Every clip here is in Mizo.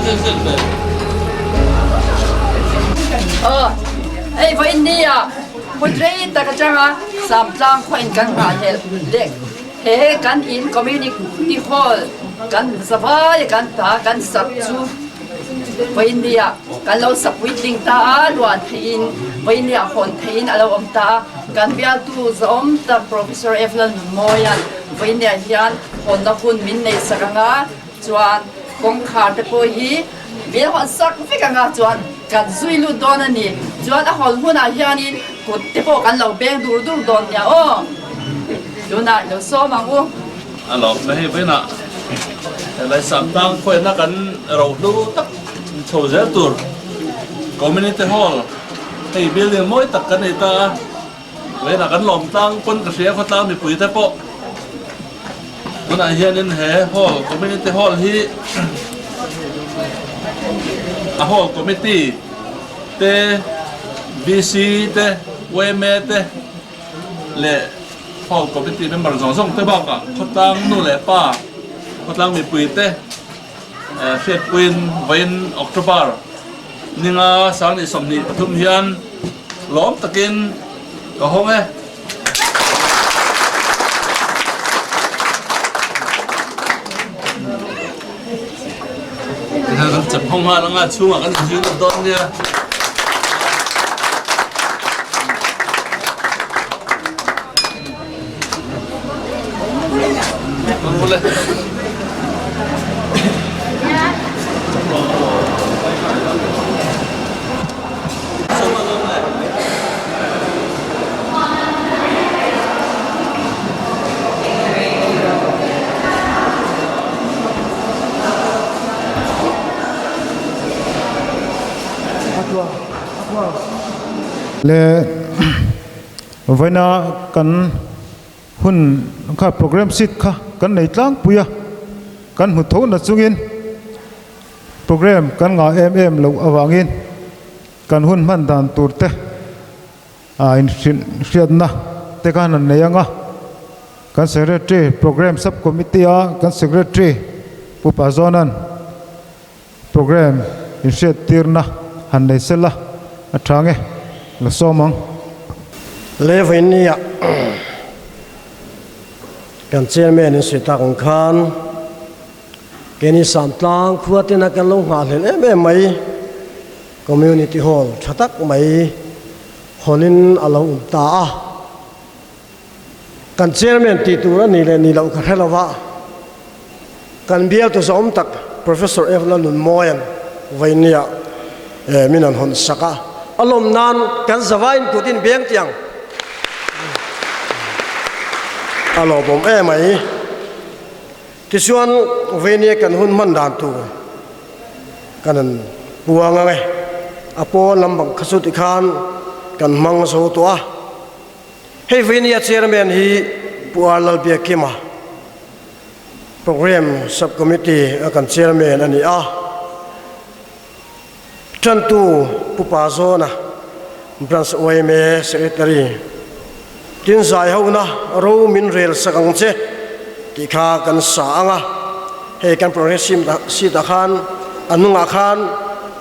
Aw, hei vawiin ni ah hun rei tak atanga Samtlang khuain kan nghahhlelh leh he kan in Community Hall kan zavai a kan ta kan sak chu vawiin ni ah kan lo sak puitling ta a, luan theihin vawiin ni ah hawn theihin a lo awm ta a, kan bialtu zawm tak Professor F. Lalnunmawia'n vawiin ni ah hian hawnna hun min nei sak ang a. Chuan kawngkhar te pawh hi min hawn sak vek anga chuan kan zui lut dawn a ni. Chuan a hawn hunah hianin kut te pawh kan lo beng dur dur dawn nia aw. Tunah i lo sawm ang u. A lawm na hei vawiinah helai Samtlang khuaina kan rohlu tak chho zel tur Community Hall hei building mawi tak kan nei ta a. Vawiinah kan lawm tlang pawn ka hria khawtlang mipui te pawh. Tunah hianin he hall, community hall hi a hall committee te, VC te, yma te leh hall committee member zawng zawng te bakah khawtlang nu leh pa, khawtlang mipui te hriatpuiin vawiin October ninga 2023 hian lawm takin ka hawng e. Kan chep hawng nghal anga chhungah kan inzui lawk dawn nia. Le vawiina kan hun kha program sheet kha kan nei tlangpui a, kan hmu tho na chungin program kan ngah em em loh avangin Kan hun hman dan tur te a inhrilh hriatna te khan an nei ang a, kan Secretary, Programme Sub Committee a kan Secretary Pu Pazawna'n Programme inhriat tirna han nei sela a tha nge la sawm ang. Levainia kan Chairman in sawi tak ang khan Keini Samtlang khua tena kan lo nghahhlelh em em mai Community Hall tha tak mai hawnin a lo awm ta a. Kan Chairman tih tur a nih leh nih loh ka hre lo va, kan bialtu zawm tak Professor F. Lalnunmawia'n Vainia min an hawn sak a, a lawm nan kan zavaiin kut in beng tiang a lawmawm em mai. Tichuan, Vainia kan hun hman dan tur kan han puang ang e. A pawn lam bang kha chu tikhan kan hmang zo tawh a. Hei Vainia Chairman hi Pu R Lalbiakima, Programme Sub-Committee a kan Chairman a ni a. Tantu Pu Pa Zawna, Branch yma Secretary, Tin zai hona ro min rel sak ang che tih kha kan sa ang a, hei kan progress sheet ah khan a hnungah khan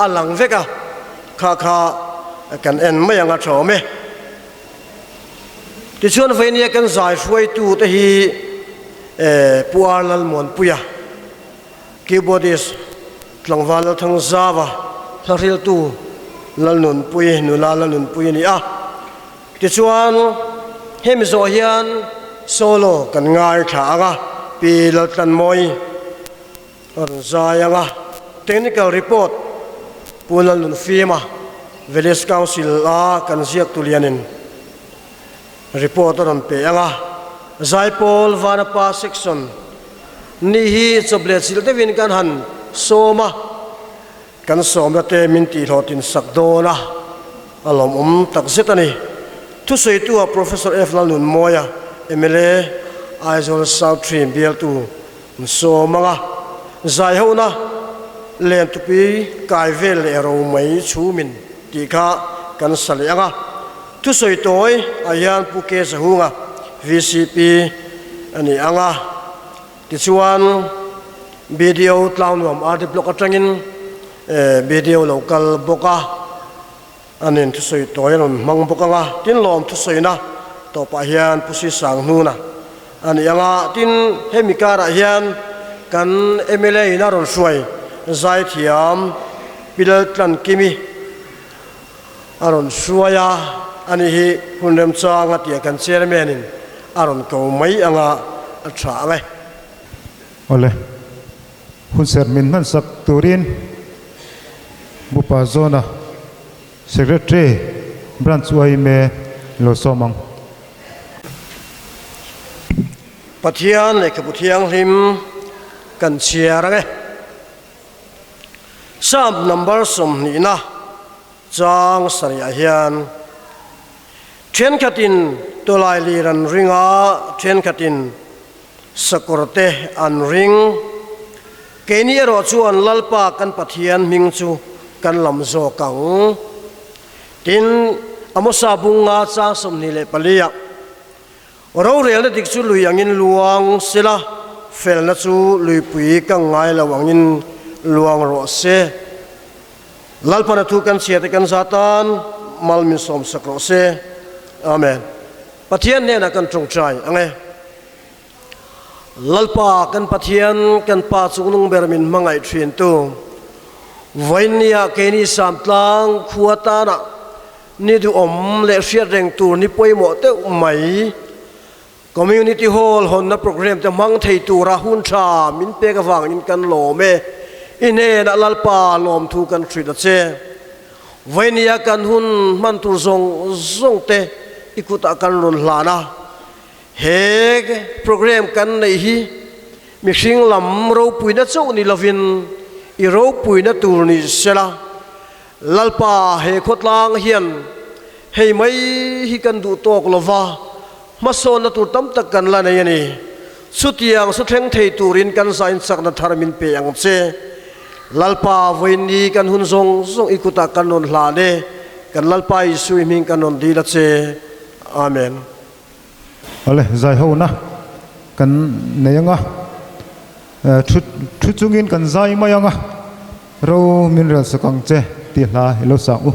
a lang vek a, kha kha kan en mai ang a tha awm e. Tichuan veinia kan zai hruaitu te hi Pu R Lalmuanpuia, Keyboardist Tlangval Lalthangzava, hlahriltu Lalnunpui, nula Lalnunpui a ni a. Tichuan, hemi zawh hian solo kan ngaithla ang a, Pi Laltlanmawi a rawn zai ang a. Technical report Pu Lalnunfima, Village Council a kan ziaktu lianin Report a rawn pe ang a, Zaipawl Vanapa Section ni hi chawpleh chilh deuhin kan han sawm a, kan sawmna te min tihhlawhtin sak dawn a, a lawmawm tak zet a ni. Thusawitu-ah Professor F. Lalnunmawia, mla, Aizawl South Three bialtu an sawm ang a, zaihona Lentupui kai vel leh romei chhumin tih kha kan sa leh ang a. Thusawi tawi ah hian Pu K Zahunga, vcp, a ni ang a, tichuan BDO Tlangnuam RD Block atangin. Video lo kal bawk a, anin thusawi tawi a rawn hmang bawk ang a, tin lawm thusawina tawpah hian Pu Sisang hnuna a ni ang a, tin hemi karah hian kan mla in a rawn hruai zaithiam Pi Laltlankimi a rawn hruai a, ani hi hun remchang a tia kan chairman in a rawn ko mai ang a, a tha ang e. Awle. Hunserh min hmansak turin Bupa Zawna Secretary Branch yma lo sawm ang. Pathian lehkhabu thianghlim kan chhiar ang e. Psalm number sawmhnihna chang sarihah hian thenkhatin tawlai lir an ring a, thenkhatin Sakawr te an ring. Keini erawh chuan Lalpa kan Pathian hming chu kan lam zawk ang. Tin, Amosa bunga chang 24 ah, Rorelna dik chu lui angin luang sela, felna chu luipui ka ngai lo angin luang rawh se. Lalpana thu kan chhia te kan za tan mal min sawmsak rawh se. Amen. Pathian hnenah kan tawngtai ang e. Lalpa kan Pathian, kan Pa chungnung ber min hmangaih thintu, vawinia keini Samtlang khua tana ni duhawm leh hriat reng tur ni pawimawh deuh mai, Community Hall hawnna program te hmang thei tura hun tha min pek avangin kan lawm e. I hnenah Lalpa lawmthu kan hrilh a che. Vawinia kan hun hman tur zawng zawng te i kutah kan rawn hlan a. He program kan neih hi mihring lam ropuina chauh ni lovin i ropuina tur ni sela, Lalpa he khawtlang hian hei mai hi kan duh tawk lova, hmasawnna tur tam tak kan la nei a ni. Chutiang su thleng thei turin kan zain chakna thar min pe ang che. Lalpa vawiin kan hun zawng zawng i kutah kan rawn hlan e, kan Lalpa Isui hming kan rawn dil a che. Amen. Awle, zai hona kan nei ang a, thu thu chungin kan zai mai ang a, ro min rel sak ang che tih hla i lo sang u.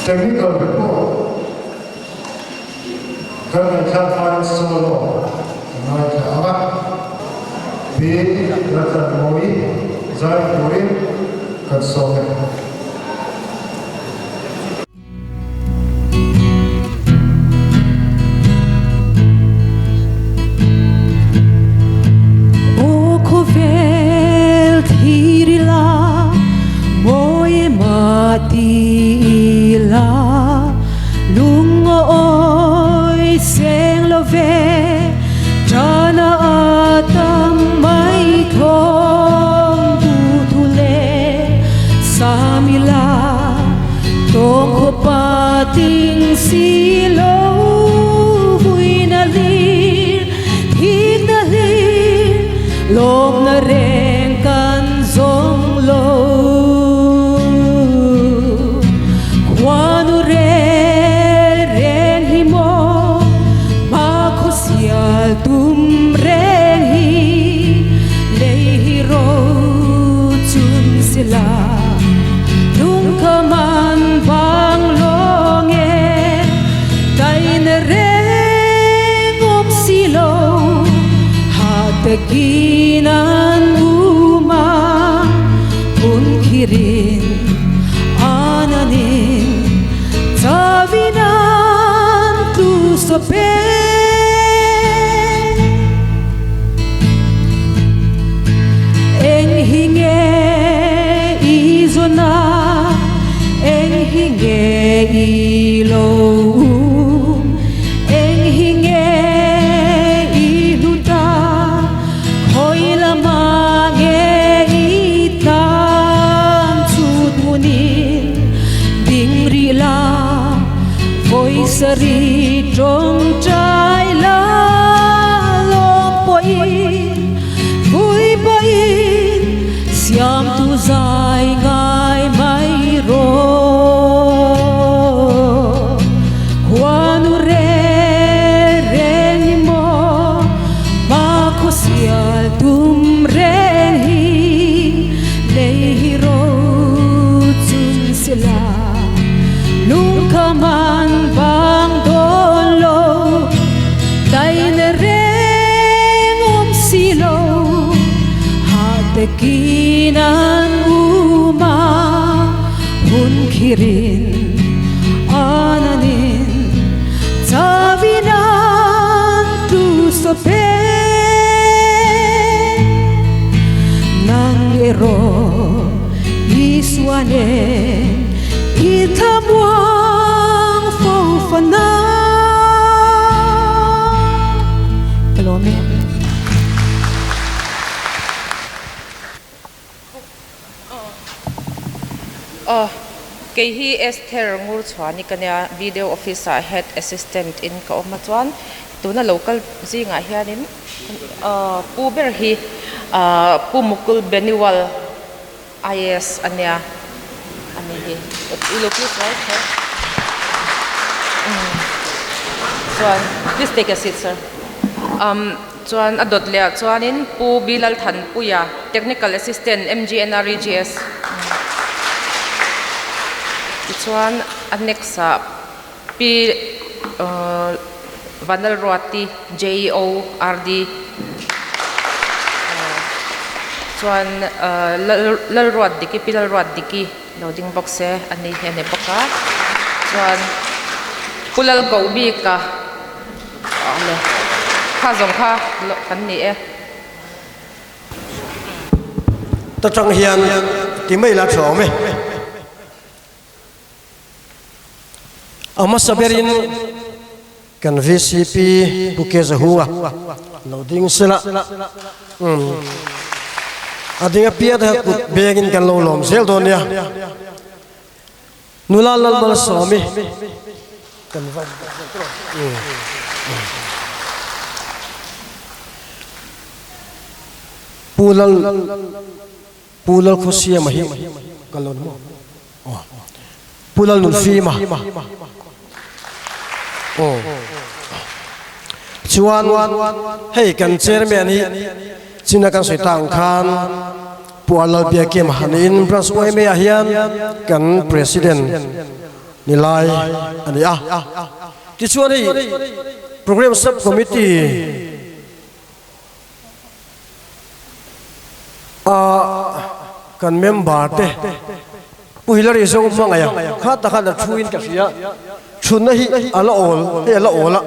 Technical report kan ngaihthlak hmain solo kan ngaithla ang a, Pi Laltlanmawii zai turin kan sawm e. Aw khawvel thir ila, mawi mah ti ila, lung a awi seng lo ve, tana a tam mai thawm duh thu leh sam ila. Tawng khawpa ting si lo vuina hlir, thikna hlir, lawmna reng kan zawng lo. Khuanu rel reng hi maw, hmakhua sial tum reng hi, lei hi ro chun sila. Lungkhaman vang lawng e, taina reng awm si lo, ha takin an um a, hun khirin an anin chawin an tlu sawp e. Eng hi nge i zawn a, eng hi nge i lo um, eng hi nge i hlut a, khawi lamah nge i tlan chut hmunin ding rih la, vawi sarih tawngtai la lawm pawhin vui pawhin siamtu zai ngai mai rawh. Khuanu reng reng ni maw hmakhua sial tum reng hi lei hi ro chun sila lungkhaman vang dawn lo taina reng awm si lo hah takin an um a hun khirin an anin chawin an tlu sawp e nang erawh Isua nen i thlamuang fo fana. Ka lawm e. Aw, kei hi Esther Ngurchhuani ka nia, Video Office ah Head Assistant in ka awm a chuan tuna local zingah hianin Pu ber hi Pu Mukul Beniwal IAS a nia a ni hi will you please rise sir chuan please take a seat sir um chuan a dawt leh ah chuanin Pu Bilal Thanpuia Technical Assistant MGNREGS tichuan a next ah Pi Vanlalruati JEORD chuan Lalruatdiki Pi Lalruatdiki lo ding bawk se a ni hi a ni bawk a chuan Pu Lalkohbika kha zawng kha kan ni e. Ta tang hian ti mai la tha awm e. A hmasa berin kan vcp Pu Kezahunga lo ding sela a ding apiang te kha kut bengin kan lo lawm zel dawn nia. Nula Lalmalsawmi kan va Pu Lal Pu Lalkhawsiama hi kan lo ni maw? Pu Lalnunfima aw chuan hei kan chairman hi china kan sawi tang khan Pu Arlalbiakima niin branch YMA ah hian kan president. Nilai a ni a. Tichuan hei Programme Sub Committee a kan member te Pu Hillary zawng hmangaih a, kha tak khan a thu in ka hria, thutna hi a la awl, hei a la awl a,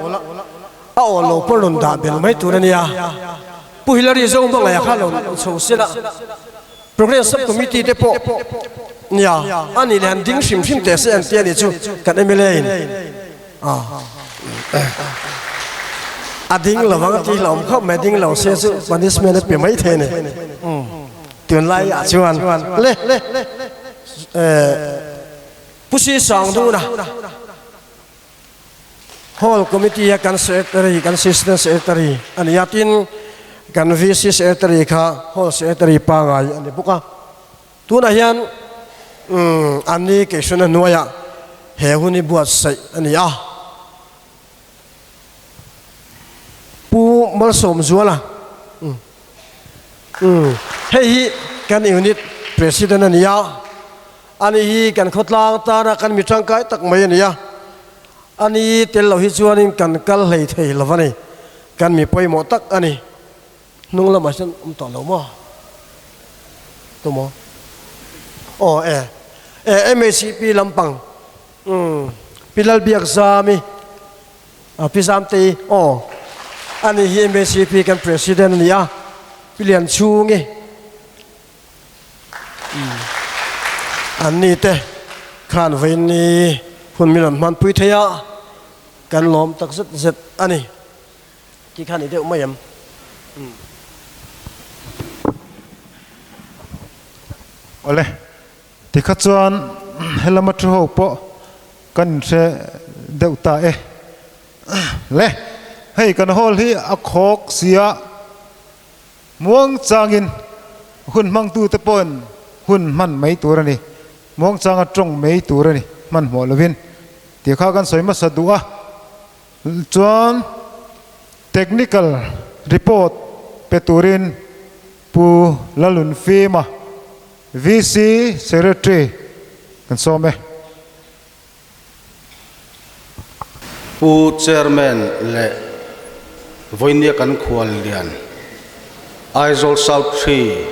a awl lo pawh rawn dah bel mai tur a nia. Pu Hillary zawng hmangaih a kha lo chho sela. Programme Sub Committee te pawh nia a nih leh han ding hrim hrim teh se an ti a nih chu kan mla in a ding lo ang tih hlauhawm khawp mai ding lo se chu punishment a pe mai thei a ni tunlai ah chuan le Pu Si Sangduna Hall Committee a kan Secretary, kan Assistant Secretary a ni a, tin kan VC Secretary kha Hall Secretary pangai a ni bawk a. Tunah hian an ni Keihriana hnuaiah he hun hi buatsaih a ni a. Pu Malsawmzuala, hei hi kan Unit President a ni a. Ani hi kan khawtlang tana kan mi tangkai tak mai a ni a, ani tel lo hi chuanin kan kal hlei thei lo a ni, kan mi pawimawh tak a ni. Hnung lamah hian awm tawh lo maw? Tumaw? Aw e, e MACP lampang umm Pi Lalbiakzami, Pi Zamtei aw, ani hi MACP kan President a ni a, Pi Lianchhungi, An ni te khan vawiin ni hun min rawn hmanpui thei a, kan lawm tak zet zet a ni tih kha a ni deuh mai em? Awle, tikha chuan helama thu ho pawh kan inhre deuh ta e. Le, hei kan hall hi a khawk sia. Muangchangin hun hmangtute pawhin hun hman mai tur a ni. Muangchanga tawng mai tur a ni, hmanhmawh lovin. Tih kha kan sawi hmasa duh a. Chuan technical report pe turin Pu Lalunfima, VC Secretary kan sawm e. Pu Chairman leh Vawinia kan khual lian Aizawl South Three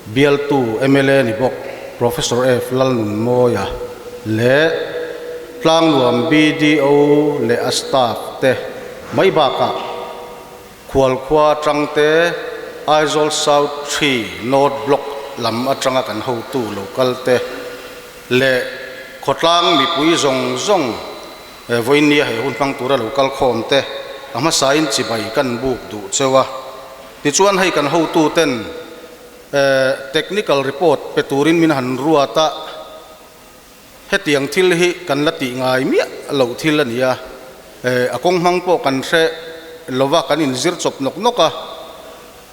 bialtu mla ni bawk Professor F Lalnunmawia leh Tlangnuam BDO leh a staff te mai bakah Khualkhua atangte Aizawl South Three North Block lam atanga kan hotu local te leh khawtlang mipui zawng zawng vawinia he hun hmang tura lo kal khawm te a hmasain chibai kan buk duh cheu a. Tichuan hei kan hotu ten technical report pe turin min han ruat a, hetiang thil hi kan la tih ngai miah loh thil a ni a, a kawng hmang pawh kan hre lova kan inzir chawp nawk nawk a.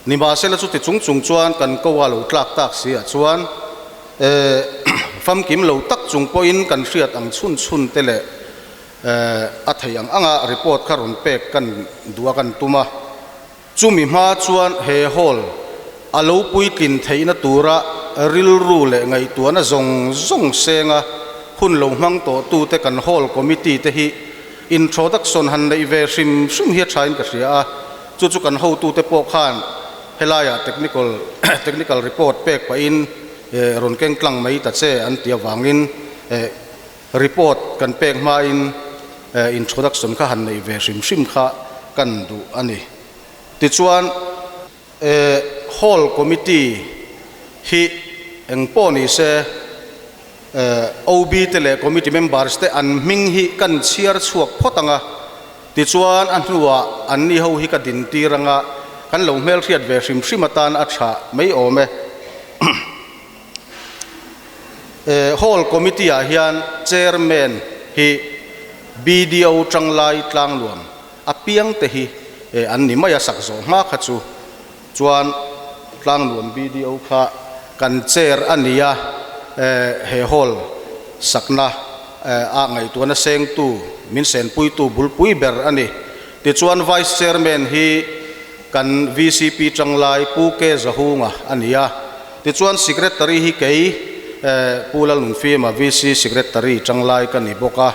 Nimahsela chuti chung chung chuan kan ko a lo tlak tak si ah chuan famkim lo tak chung pawhin kan hriat ang chhun chhun te leh a thei ang anga report kha rawn pek kan duh a kan tum a. Chumi hma chuan he hall a lo puitlin theihna tura rilru leh ngaihtuahna zawng zawng senga hun lo hmang tawhtute kan hall committee te hi introduction han neih ve hrim hrim hi a thain ka hria a. Chu chu kan hotute pawh khan helaiah technical technical report pek pahin rawn keng tlang mai ta che an ti avangin report kan pek hmain introduction kha han neih ve hrim hrim kha kan duh a ni. Tichuan hall committee hi eng pawh ni se OB te leh committee members te an hming hi kan chhiar chhuak phawt ang a. Tichuan, a hnuah anni ho hi ka din tir anga kan lo hmelhriat ve hrim hrim atan a tha mai awm e. Hall Committee ah hian Chairman hi BDO Changlai Tlangnuam apiang te hi an ni mai a, sak zawh hma kha chu chuan Tlangnuam BDO kha kan chair a ni a, he hall sakna a ngaihtuahna sengtu, min senpuitu bulpui ber a ni. Tichuan Vice Chairman hi kan vcp Changlai Pu K Zahunga a ni a, tichuan Secretary hi kei Pu Lalnunfima VC Secretary tanglai ka ni bawk a.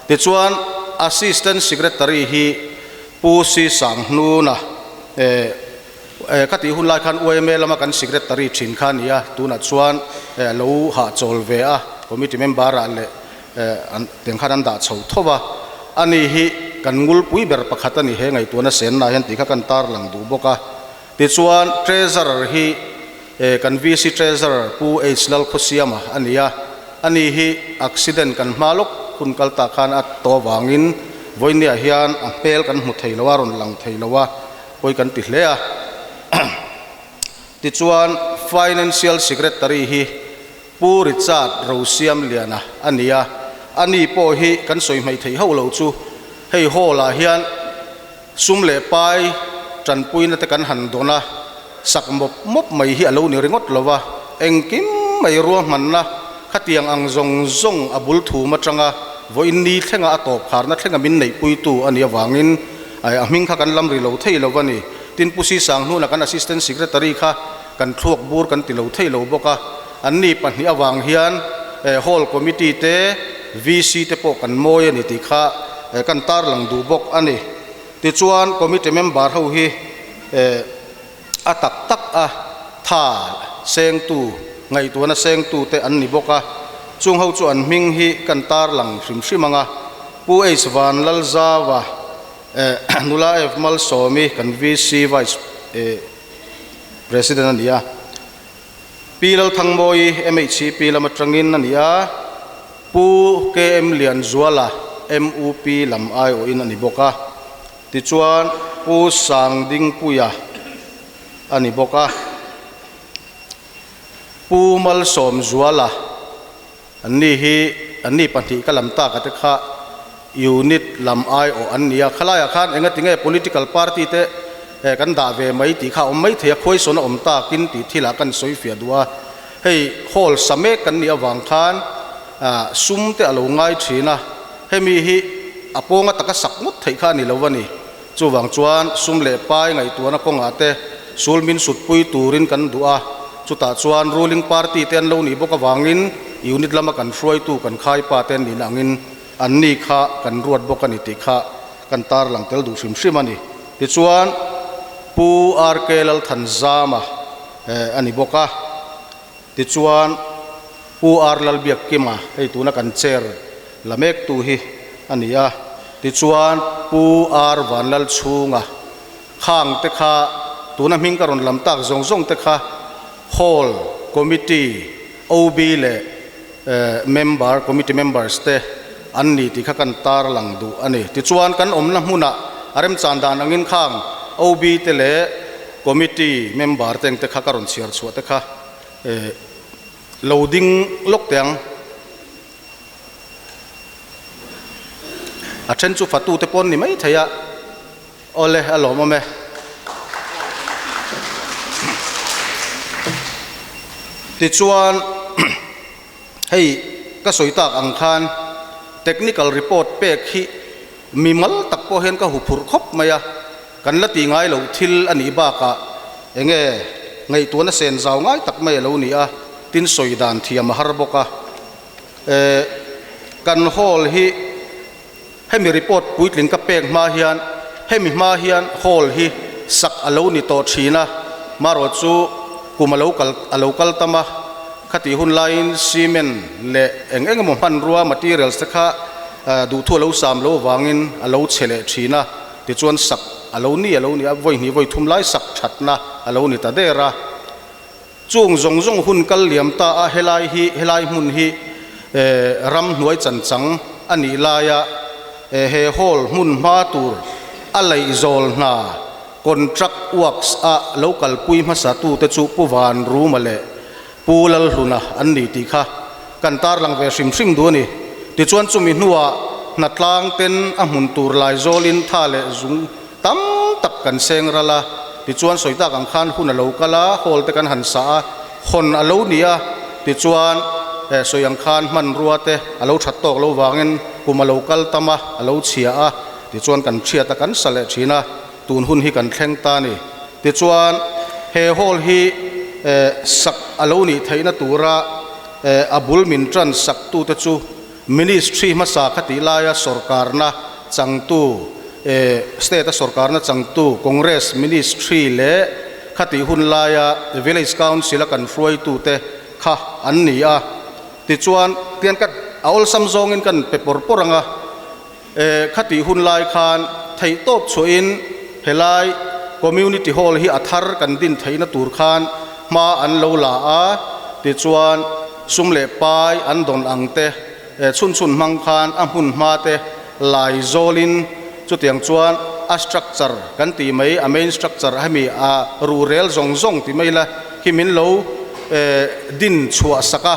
Tichuan Assistant Secretary hi Pu Si Sanghnuna ka tih hun lai khan yma lama kan Secretary thin kha a ni a, tunah chuan lo hahchawl ve a, Committee member ah leh tiang khan an dah chho tho va, ani hi kan ngulpui ber pakhat a ni he ngaihtuahna senna hian tih kha kan tarlang duh bawk a. Tichuan Treasurer hi kan VC Treasurer Pu H Lalkhawsiama a ni a, ani hi accident kan hma lawk hun kal tah khan a to avangin vawinia hian a hmel kan hmu thei lo a, rawn lang thei lo a, pawi kan ti hle a. Tichuan Financial Secretary hi Pu Richard Rosiamliana a ni a, ani pawh hi kan sawi hmaih theih hauh lo chu hei hall ah hian sum leh pai tanpuina te kan han dawn a, sak mawp mawp mai hi a lo ni ringawt lo va, engkim mai ruahmanna khatiang ang zawng zawng a bul thum atanga vawiin ni thlenga a tawp kharna thlenga min neihpuitu a nih avangin a hming kha kan lam ri lo thei lo a ni. Tin, Pu Sisang hnuna kan Assistant Secretary kha kan thluak bur kan ti lo thei lo bawk a, an ni pahnih avang hian Hall Committee te, VC te pawh kan mawi a ni tih kha kan tarlang duh bawk a ni. Tichuan Committee member ho hi a tak tak a tha sengtu, ngaihtuahna sengtu te an ni bawk a, chung ho chu an hming hi kan tarlang hrim hrim ang a, Pu H Vanlalzava, Nula F Malsawmi kan VC Vice President a ni a, Pi Lalthangmawi MHCP lam atangin a ni a, Pu KM Lianzuala MUP lam aiawhin a ni bawk a, tichuan Pu Sangdingpuia a ni bawk a, Pu Malsawmzuala Anni hi anni pahnih ka lam taka te kha unit lam aiawh an ni a, khalaiah khan enga tinge political party te kan dah ve mai tih kha a awm mai thei a, khuaisawn a awm takin tih thilah kan sawi fiah duh a, hei hall sa mek kan nih avang khan sum te a lo ngai thin a, hemi hi a pawnga taka sak ngawt theih kha a ni lo a ni, chuvang chuan sum leh pai ngaihtuahna kawngah te sul min sutpui turin kan duh a. Chutah chuan ruling party te an lo nih bawk avangin unit lama kan hruaitu kan khaipa te an nihna angin anni kha kan ruat bawk a ni tih kha kan tarlang tel duh hrim hrim a ni. Tichuan Pu RK Lalthanzama a ni bawk a, tichuan Pu R Lalbiakkima hei tuna kan chair la mektu hi a ni a, tichuan Pu R Vanlalchhunga Khang te kha tuna hming ka rawn lam tak zawng zawng te kha Hall Committee, OB leh Member, Committee Members te an ni tih kha kan tar lang duh a ni. Tichuan kan awmna hmunah a remchan dan angin khang OB te leh Committee Member te ang te kha ka rawn chhiar chhuah te kha lo ding lawk teh ang. A then chu fatu te pawh an ni maithei a. Awle, a lawmawm e. Tichuan, hei ka sawi tak ang khan technical report pek hi mimal tak pawh hian ka huphurh khawp mai a, kan la tih ngai loh thil a nih bakah enge ngaihtuahna sen zau ngai tak mai a lo ni a, tin sawi dan thiam a har bawk a. Kan hall hi. Hemi report puitling ka pek hma hian hemi hma hian hall hi sak a lo ni tawh thin a, marawh chu kum a lo kal a lo kal tam a, khatih hun laiin cement leh eng eng emaw hmanrua materials te kha duhthu a lo sam lo avangin a lo chhe leh thin a, tichuan sak a lo ni a lo ni a, vawi hnih vawi thum lai sak thatna a lo ni ta der a. Chung zawng zawng hun kal liam ta a helai hi helai hmun hi ram hnuai chanchang a nih laia he hall hmun hma tur a laih zawl hna contract works a lo kalpui hmasa tute chu Pu Van Ruma leh Pu Lalhluna an ni tih kha kan tarlang ve hrim hrim duh a ni. Tichuan chumi hnuah hnatlang ten a hmun tur lai zawlin tha leh zung Tam tak kan seng ral a, tichuan sawi tak ang khan hun a lo kal a, hall te kan han sa a, hawn a lo ni a, tichuan sawi ang khan hmanrua te a lo that tawk lo vangin kum a lo kal tam a, a lo chhia a, tichuan kan thiat a, kan sa leh thin a, tun hun hi kan thleng ta a ni. Tichuan he hall hi sak a lo nih theihna tura. A bul min tan sak tute chu Ministry hmasa kha tih laia sawrkarna changtu, State a sawrkarna changtu Congress Ministry leh khatih hun laia Village Council a kan hruaitute kha an ni a. Tichuan, tian ka a awlsam zawngin kan pe pawr pawr ang a, khatih hun lai khan theihtawp chhuahin helai Community Hall hi a thar kan din theihna tur khan hma an lo la a, tichuan sum leh pai an dawn ang te chhun chhun hmang khan a hmun hma te lai zawlin chutiang chuan a structure kan tih mai, a main structure hemi a ruhrel zawng zawng ti mai la hi min lo din chhuah sak a,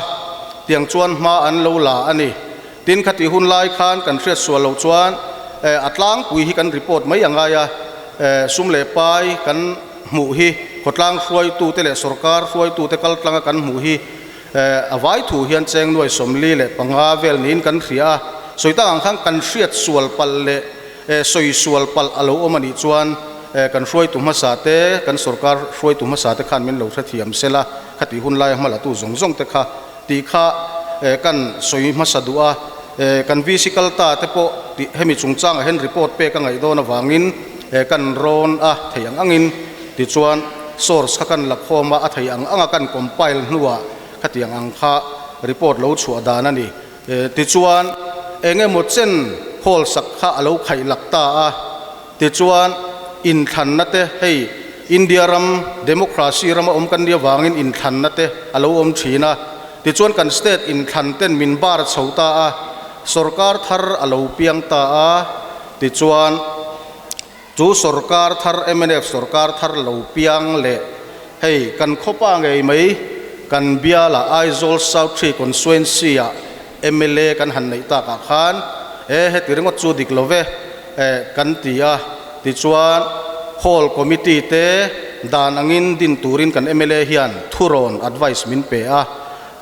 tiang chuan hma an lo la a ni. Tin, khatih hun lai khan kan hriat sual loh chuan a tlangpui hi kan report mai a ngai a, sum leh pai kan hmuh hi khawtlang hruaitute leh sorkar hruaitute kal tlanga kan hmuh hi a vai thu hian cheng nuai 45 vel niin kan hria a. Sawi tak ang khan kan hriat sual palh leh sawi sual palh a lo awm a nih chuan kan hruaitu hmasa te, kan sorkar hruaitu hmasa te khan min lo hrethiam sela, khatih hun laia hmalatu zawng zawng te kha tih kha kan sawi hmasa duh a, kan VC kal ta te pawh tih hemi chungchangah hian report pek a ngaih dawn avangin kan rawn a thei ang angin tichuan source kha kan la khawm a, a thei ang anga kan compile hnuah khatiang ang kha report lo chhuah dan a ni. Tichuan eng emaw chen hall sak kha a lo khaih lak ta a. Tichuan, inthlanna te, hei India ram democracy rama awm kan nih avangin inthlanna te a lo awm thin a. Tichuan kan state inthlan ten min bar chho ta a, sorkar thar a lo piang ta a. Tichuan, chu sorkar thar mnf sorkar thar lo piang leh hei kan khawpa ngei mai kan biala Aizawl South Tree Constituency ah mla kan han neih takah khan e heti ringawt chu dik lo ve kan ti a, tichuan Hall Committee te dan angin din turin kan mla hian thurawn, advice, min pe a,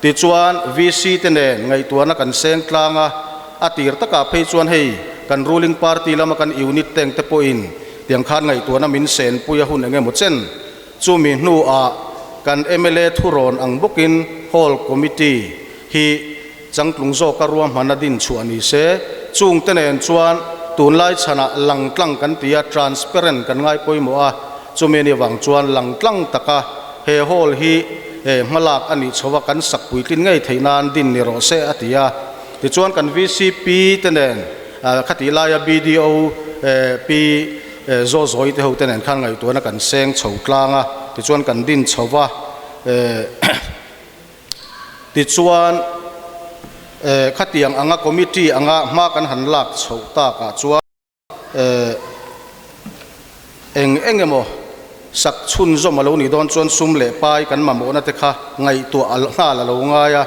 tichuan VC te nen ngaihtuahna kan seng tlang a, a tir takah phei chuan hei kan ruling party lama kan unit tank te pawhin tiang khan ngaihtuahna min senpui a hun eng emaw chen chumi hnuah kan mla thurawn ang bawkin Hall Committee hi Changtlung zawka ruahman a din chhuah ni se, chungte nen chuan tunlai chhanah langtlang kan ti a, transparent kan ngai pawimawh a, chumi ni vang chuan langtlang taka he hall hi hmalak a nih chho a, kan sak puitlin ngei theih nan din ni rawh se a ti a. Tichuan kan VCP te nen khatih laia BDO Pi Zawzawi te ho te nen khan ngaihtuahna kan seng chho tlang a, tichuan kan din chho va. Tichuan, khatiang anga committee anga hma kan han lak chhoh takah chuan eng eng emaw sak chhunzawm a lo nih dawn chuan sum leh pai kan mamawhna te kha ngaihtuah nghal a lo ngai a.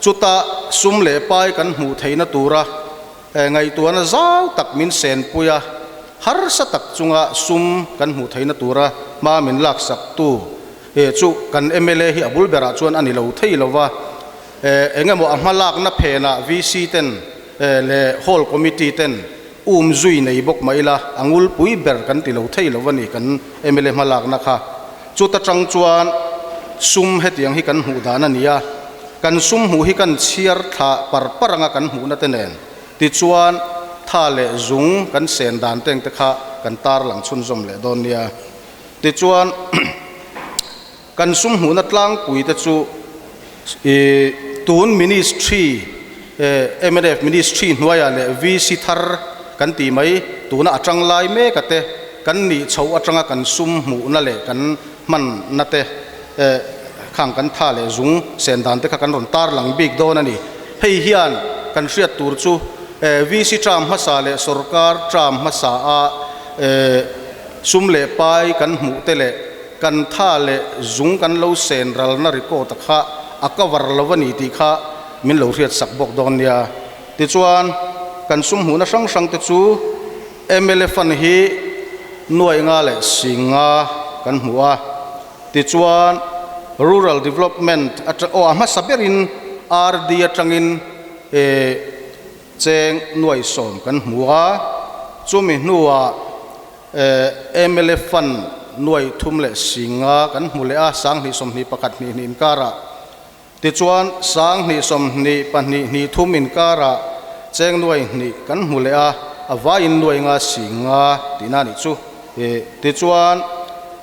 Chuta sum leh pai kan hmuh theihna tura ngaihtuahna zau tak min senpui a, harsa tak chunga sum kan hmuh theihna tura hma min laksaktu He chu kan mla hi a bul berah chuan a ni lo thei lo va, eng emaw a hmalakna phenah VC ten leh Hall Committee ten um zui nei bawk mah ila a ngulpui ber kan ti lo thei lo a ni kan mla hmalakna kha. Chuta tang chuan sum hetiang hi kan hmuh dan a ni a, kan sum hmuh hi kan chhiar thla par par anga kan hmuhna te nen tichuan tha leh zung kan sen dan teng te kha kan tarlang chhunzawm leh dawn nia. Tichuan, kan sum hmuhna tlangpui te chu tun Ministry, mnf Ministry hnuaiah leh VC thar kan tih mai tuna a tang lai mek a te kan nih chhoh atanga kan sum hmuhna leh kan hmanna te khang kan tha leh zung sen dan te kha kan rawn tarlang bik dawn a ni. Hei hian kan hriat tur chu VC term hmasa leh sorkar term hmasa a Sum leh pai kan hmuh te leh kan tha leh zung kan lo sen ralna record a kha a cover lo a ni tih kha min lo hriat sak bawk dawn nia. Tichuan, kan sum hmuhna hrang hrang te chu mla fund hi nuai nga leh singa kan hmu a. Tichuan, Rural Development atang, aw a hmasa berin RD atangin Cheng nuai sawm kan hmu a, chumi hnuah mla fund nuai thum leh singa kan hmu leh a, 2021 hnih hnih inkarah. Tichuan, 20 20 2 3 inkarah cheng nuai hnih kan hmu leh a, a vaiin nuai nga si nga tihna a nih chu. Tichuan,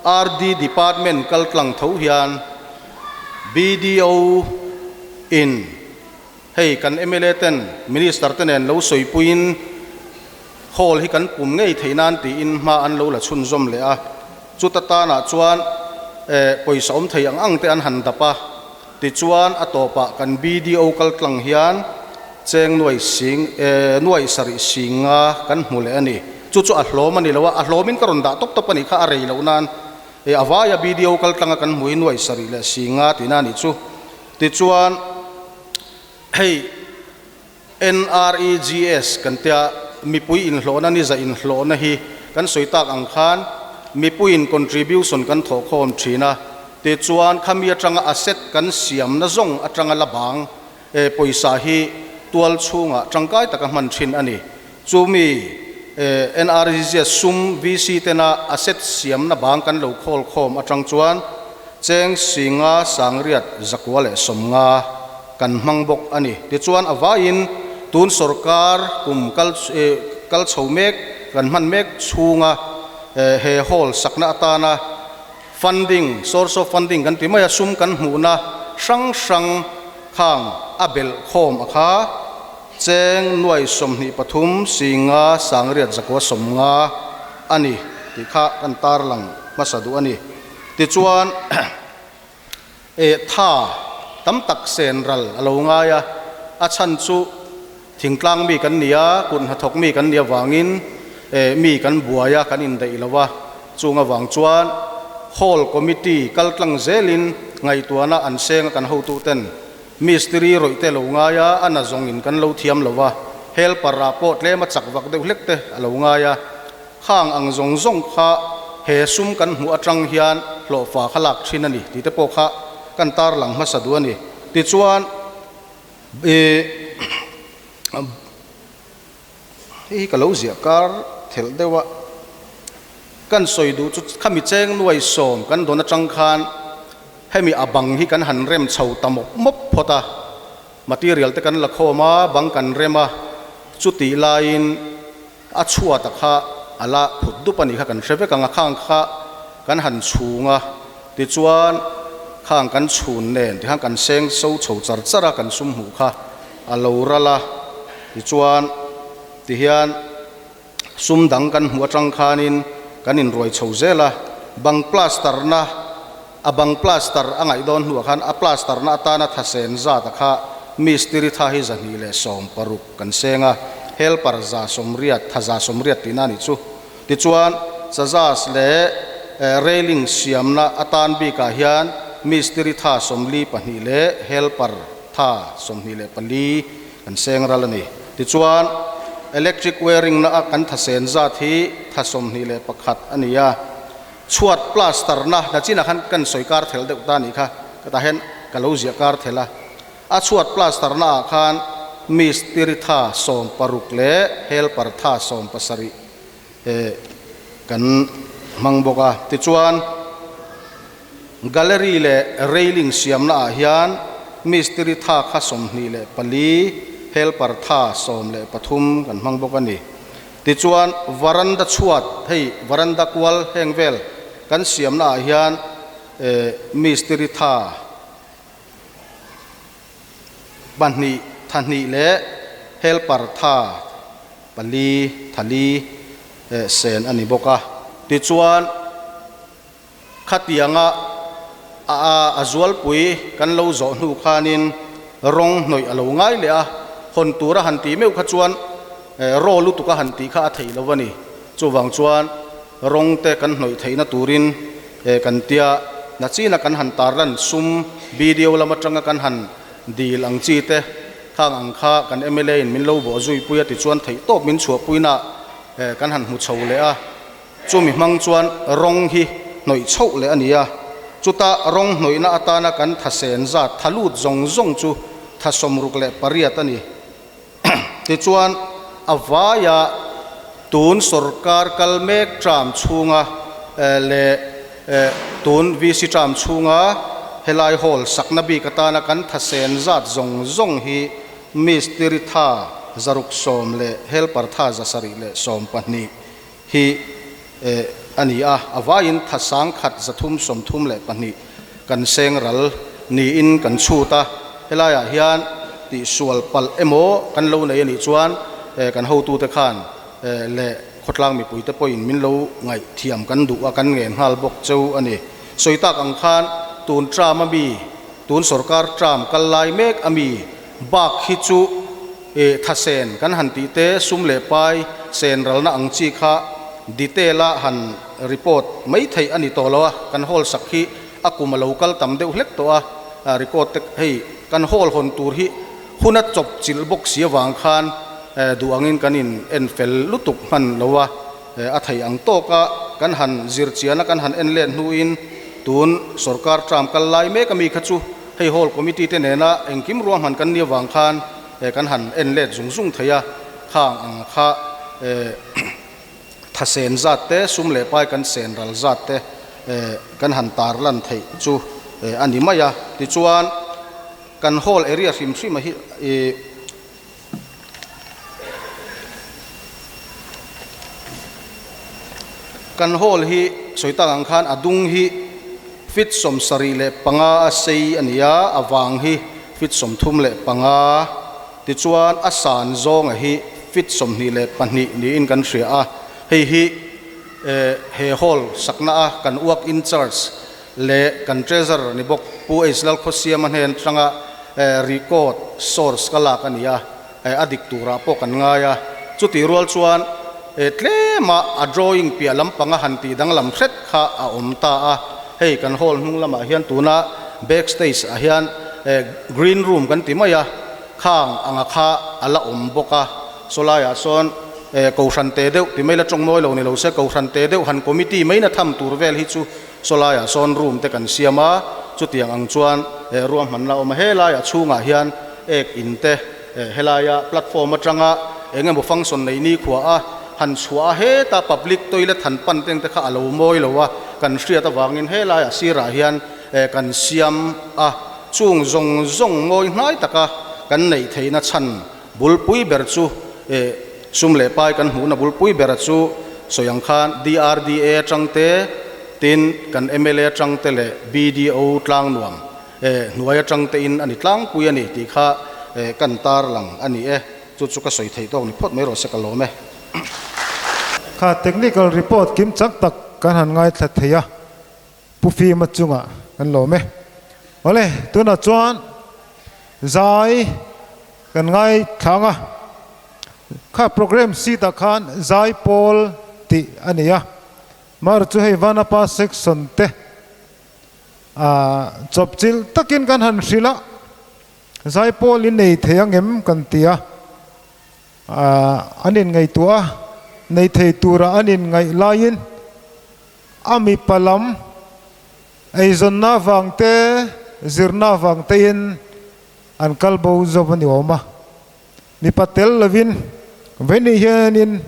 RD Department kal tlang tho hian BDO in hei kan mla ten Minister te nen lo sawipuiin Hall hi kan pum ngei theih nan tiin hma an lo la chhunzawm leh a, chuta tanah chuan pawisa awm thei ang ang te an han dap a, tichuan a tawpah kan BDO kal tlang hian cheng nuai sing nuai sarih sing nga kan hmu leh a ni. Chu chu a hlawm a ni lo a, a hlawmin ka rawn dah tawp tawp a nih kha a rei loh nan a vaia BDO kal tlanga kan hmu hi nuai sarih leh sing nga tihna a nih chu. Tichuan hei. NREGS kan tia mipui inhlawhna ni za inhlawhna hi kan sawi tak ang khan mipuiin contribution kan thawhkhawm thin a, tichuan khami atanga asset kan siamna zawng atanga la bang pawisa hi tual chhungah tangkai taka hman thin a ni. Chumi NREGS sum VC tena asset siamna bang kan lo khawl khawm atang chuan cheng singa sangriat zakua leh sawmnga kan hmang bawk a ni. Tichuan a vaiin tun sorkar kum kal kal chho mek kan hman mek chhunga he hall sakna atana funding, source of funding kan ti mai a, sum kan hmuhna hrang hrang khang a belh khawm a kha cheng nuai 23 singa sangriat zakua 50 a ni tih kha kan tarlang hmasa duh a ni. Tichuan Eh, tha tam tak sen ral a lo ngai a, a chhan chu thingtlang mi kan ni a, kut hnathawk mi kan nih avangin eh mi kan buai a, kan indaih lo a, chung avang chuan Hall Committee kal tlang zelin ngaihtuahna an seng a kan hotu ten mistiri rawih te lo ngai a, a na zawng in kan lo thiam lo a, helper ah pawh tlem a chak vak deuh hlek te a lo ngai a. Khang ang zawng zawng kha he sum kan hmuh atang hian hlawhfa kha lak thin a ni tih te pawh kha kan tarlang hmasa duh a ni. Tichuan, ih, hei hi ka lo ziah kar thelh deuh a, kan sawi duh chu khami cheng nuai sawm kan dawn atang khan hemi a bang hi kan han rem chho ta mawp mawp phawt a, material te kan la khawm a, bang kan rem a, chutih laiin, A chhuat a kha a la phut dup a nih kha kan hre vek ang a, khang kha kan han chhung a, tichuan khang kan chhun nen tikhan kan seng so chho char char a, kan sum hmuh kha a lo ral a, tichuan tihian sum dang kan hmuh atang khanin kan inruai chho zel a, bang plaster na a bang plaster a ngaih dawn hnuah khan a plaster na atana thasen zat a kha mistiri tha hi 260. Kan seng a, helper 180, tha 180 tihna a nih chu. Tichuan, chazas leh railing siamna atan bikah hian mistiri tha 42 leh helper tha 24 kan seng ral a ni. Tichuan, electric wiring na a kan tha sen zat hi tha 21 a ni a. Chhuat plaster na, nachinah khan kan sawi kar thel deuh ta a nih kha, ka tah hian ka lo ziah kar thel a. A chhuat plaster na ah khan mistiri tha 60 leh helper tha 70 kan hmang bawk a. Tichuan gallery leh railing siamna ah hian mistiri tha kha 24, helper tha 13 kan hmang bawk a ni. Tichuan varanda chhuat, hei varanda kual heng vel kan siamna ah hian mistiri tha 2 tha 2 leh helper tha 4 tha 4 sen a ni bawk a. Tichuan khatianga a a zualpui kan lo zawh hnu khanin rawng hnawih a lo ngai leh a, hawn tura han tih meuh kha chuan raw lutuk a han tih kha a theih lo a ni. Chuvang chuan rawng te kan hnawih theihna turin kan tia nachina kan han tarlan sum video lam atanga kan han dil ang chi te khang ang kha kan mla in min lo bawh zui pui a tichuan theih tawp min chhuah puina kan han hmu chho leh a, chumi hmang chuan rawng hi hnawih chhoh leh a ni a, chuta rawng hnawihna atana kan thasen zat tha lut zawng zawng chu tha 68 a ni. Tichuan, a vaia tun sorkar kal mek term chhunga leh tun VC term chhunga Helai hall sakna bik atana kan thasen zat zawng zawng hi mistiri tha 610 leh helper tha 712 hi a ni a. A vaiin tha 1332 kan seng ral niin kan chhut a. Helaiah hian tihsual palh emaw kan lo nei a nih chuan kan hotute khan leh khawtlang mipuite pawhin min lo ngaihthiam kan duh a, kan ngen nghal bawk cheu a ni. Sawi tak ang khan tun term a mi, tun sorkar term kal lai mek a mi bak hi chu thasen kan han tih te, sum leh pai sen ralna ang chi kha detail a han report mai theih a ni tawh lo a. Kan hall sak hi a kum a lo kal tam deuh hlek tawh a, record te hei kan hall hawn tur hi hun a chawp chilh bawk si avang khan duh angin kan in en fel lutuk hman lo a, a theih ang tawk a kan han zir chian a, kan han en let hnuin tun sorkar term kal lai mek a mi kha chu hei hall committee te nena engkim ruahman kan ni avang khan kan han en let zung zung thei a, khang ang kha thasen zat te, sum leh pai kan sen ral zat te kan han tar lan theih chu a ni mai a. Tichuan kan hall area hrim hrim a hi kan hall hi sawi tak ang khan a dung hi feet 75 a sei a ni a, a vang hi feet 35, tichuan a san zawnga hi feet 22 niin kan hria a. Hei hi he hall sakna a kan work in charge leh kan treasurer ni bawk Pu H Lalkhawsiama hnen atanga record source ka lak a ni a, a dik turah pawh kan ngai a. Chutih rual chuan tlema a drawing piah lampanga han tih danglam hret kha a awm ta a. Hei kan hall hnung lamah hian tuna backstage ah hian green room kan ti mai a, khang anga kha a la awm bawk a. Sawlaiah sawn kohhran te deuh ti mai la tawng mawi lo ni lo se, kohhran te deuh han committee mai na tham tur vel hi chu sawlaiah sawn room te kan siam a. Chutiang ang chuan ruahmanna a awm a. Helaiah chhungah hian ek in te helaia platform atanga eng emaw function nei ni khua a han chhuah a, heta public toilet han pan teng te kha a lo mawi lo a kan hriat avangin helaiah sirah hian kan siam a. Chung zawng zawng mawi hnai taka kan neih theihna chhan bulpui ber chu sum leh pai kan hmuhna bulpui bera chu sawi ang khan DRDA atang te, tin kan MLA atang te leh BDO tlang nuam hnuai atang te in a ni tlangpui a ni tih kha kan tar lang a ni e. Chu chu ka sawi theih tawk ni phawt mai rawh se, ka lawm e. Kha technical report kim chak tak kan han ngaithla thei a, Pu Fima chungah kan lawm e. Awle, tunah chuan zai kan ngaithlang a, kha program seat ah khan zai pawl tih a ni a, mar chu hei Vanapa section te ah chawpchilh takin kan han hrilh a, zai pawl in nei thei ang em kan ti a, an inngaihtuah a, nei thei tura an inngaih laiin a mipa lam eizawnna avang te, zirna avang tein an kal bo zawk a ni awm a. Mipa tel lovin veni hianin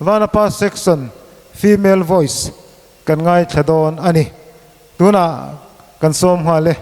Vanapa section female voice kan ngaithla dawn a ni. Tunah kan sawm nghal e.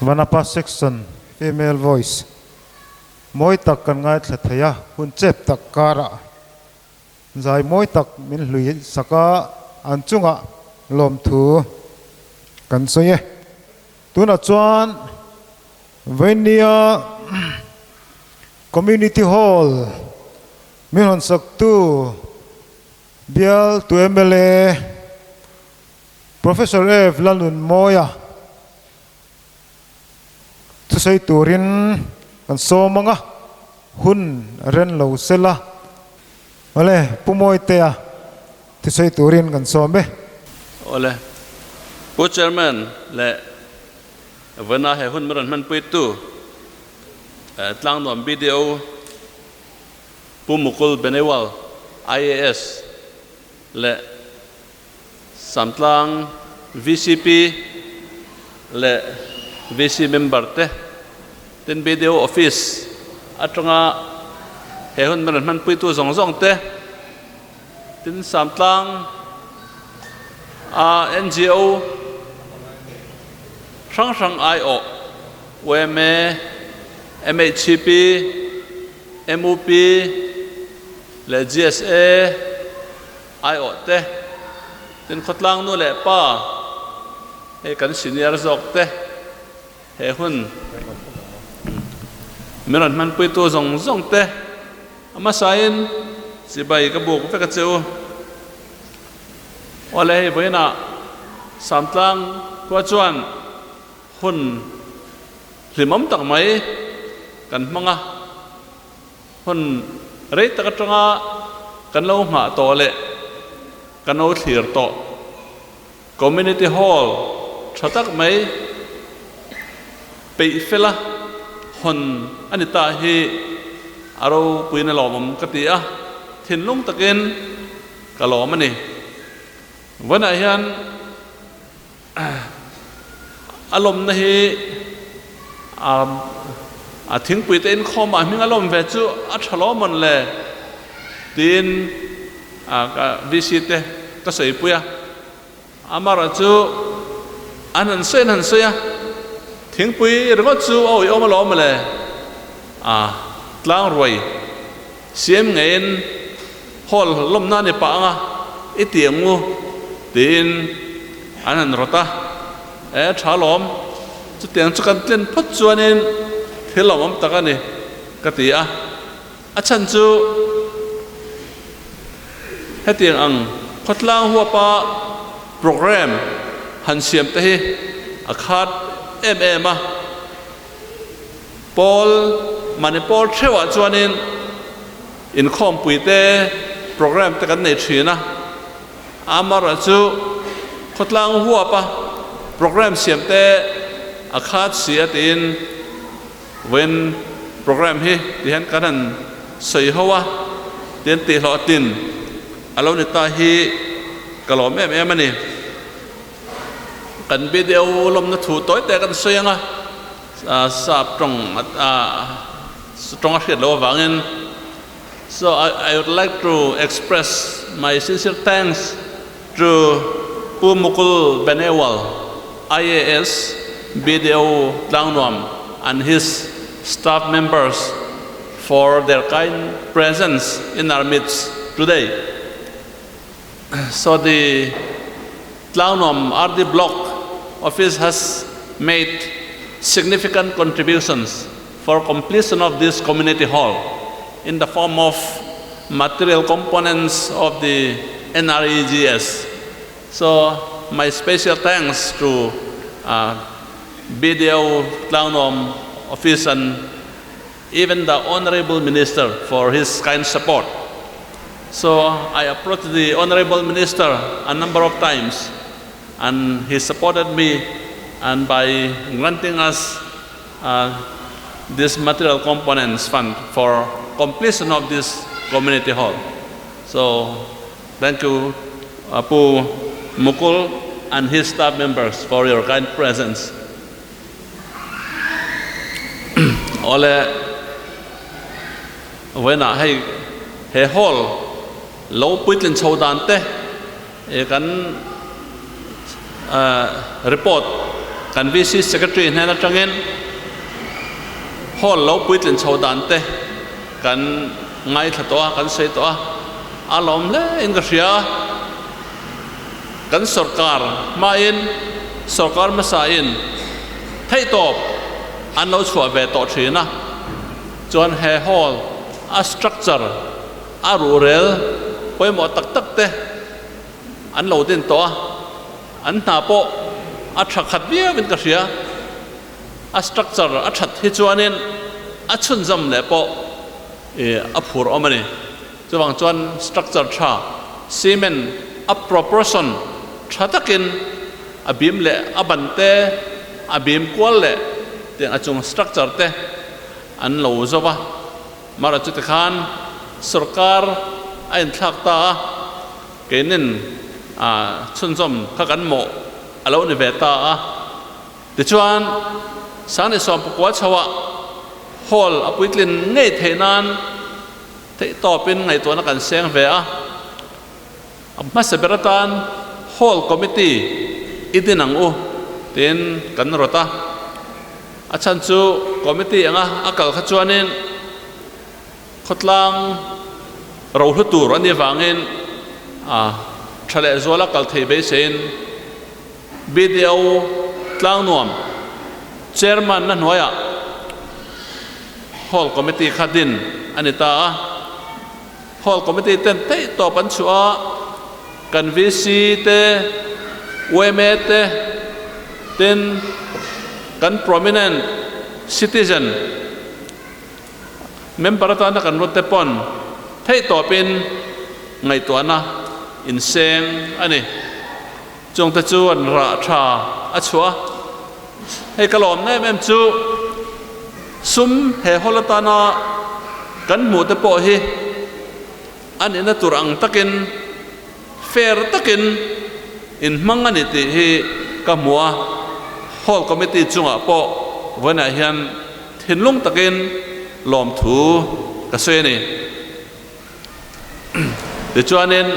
Vanapa Section Female Voice mawi tak kan ngaithla thei a, hun chep tak karah zai mawi tak min hlui sak a, an chungah lawmthu kan sawi e. Tunah chuan Vainia Community Hall min hawn saktu bial tu mla Professor F Lalnunmawia thusawi turin kan sawm ang a, hun ren lo sela. Awle, Pu Mawitea thusawi turin kan sawm e. Awle, Pu Chairman leh Vana he hun rawn hmanpuitu Tlangnuam BDO Pu Mukul Benewal IAS leh Samtlang vcp leh VC member te tin BDO office atanga he hun rawn hmanpuitu zawng zawng te tin Samtlang a NGO hrang hrang aiawh yma, MHCP, MUP leh GSA aiawh te, tin khawtlang nu leh pa hei kan senior zawk te he hun min rawn hmanpuitu zawng zawng te a hmasain chibai ka buk vek a che u. Awle hei vawiinah Samtlang khua chuan hun hlimawm tak mai kan hmang a. Hun rei tak atanga kan lo nghah tawh leh kan lo thlir tawh Community Hall tha tak mai peih fela hawn a ni ta hi a ropuiin a lawmawm ka ti a, thinlung takin ka lawm a ni. Vawiinah hian A lawmna hi a thingpui te inkhawm ah hming a lawm ve chu a tha lo mawn le tiin ka VC te ka sawipui a, amaherawh chu an han sawi an han sawi a, thingpui ringawt chu a awihawm alawm le a tlang ruai siam ngeiin Hall lawmna a ni pah ang a, i ti ang u tiin an han rawt a, e tha lawm, chutiang chu kan tlen phawt chuanin thil lawmawm tak a ni ka ti a, a chhan chu hetiang ang khawtlang huapa programme han siam te hi a khat em em a. Pawl Manipur theuhah chuanin inkhawmpui te programme te kan nei thin a, amaherawh chu khawtlang huapa programme siam te a khat si a tiin vawiin programme hi ti hian kan han sawi ho a, tin tihhlawhtlin a lo ni ta hi ka lawm em em a ni. Kan video lawmna thu tawi te kan sawi ang a, sap tawng tawng a hriat loh avangin. So I would like to express my sincere thanks to Pu Mukul Benewal, IAS, BDO Tlangnuam and his staff members for their kind presence in our midst today. So the Tlangnuam RD Block office has made significant contributions for completion of this community hall in the form of material components of the NREGS. So my special thanks to BDO Tlangnuam office and even the Honorable Minister for his kind support. So I approached the Honorable Minister a number of times and he supported me and by granting us this material components fund for completion of this community hall. So thank you Apu Mukul and his staff members for your kind presence. Awle vawiinah hei he hall lo puitlin chho dan te kan report. Kan VC Secretary hnen atangin Hall lo puitlin chho dan te kan ngaithla tawh a, kan sawi tawh a, a lawm hle in ka hria. Kan sorkar hmain sorkar hmasa in theihtawp an lo chhuah ve tawh thin a, chuan he hall a structure a ruhrel pawimawh tak tak te an lo din tawh a, an hna pawh a tha khat viau in ka hria. A structure a that hi chuanin a chhunzawm leh pawh a phur awm a ni. Chuvang chuan structure tha, cement a proportion tha takin a bim leh a ban te, a bim kual leh tiang a chung structure te an lo zo va. Mara chuti khan sorkar a inthlak ta a, keinin chhunzawm kha kan mawh a lo ni ve ta a. Tichuan, Sangni Sawmpakua chhoah hall a puitlin ngei theih nan theihtawpin ngaihtuahna kan seng ve a. A hmasa ber atan Hall Committee i din ang u tiin kan rawt a. A chhan chu Committee anga a kal kha chuanin khawtlang rohlu tur a nih avangin a tha lehzuala kal thei beiseiin BDO Tlangnuam Chairman na hnuaiah Hall Committee kha din a ni ta a. Hall Committee ten theih tawp an chhuah a, kan VC te, yma te, tin kan prominent citizen member atana kan rawt te pawn theih tawpin ngaihtuahna inseng a ni. Chungte chu an rah tha a chhuah a, hei ka lawmna em em chu sum he hawl atana kan hmuh te pawh hi a nihna tur ang takin fair takin inhmang a ni tih hi ka hmu a, Hall Committee chungah pawh vawiinah hian thinlung takin lawmthu ka sawi a ni. Tichuanin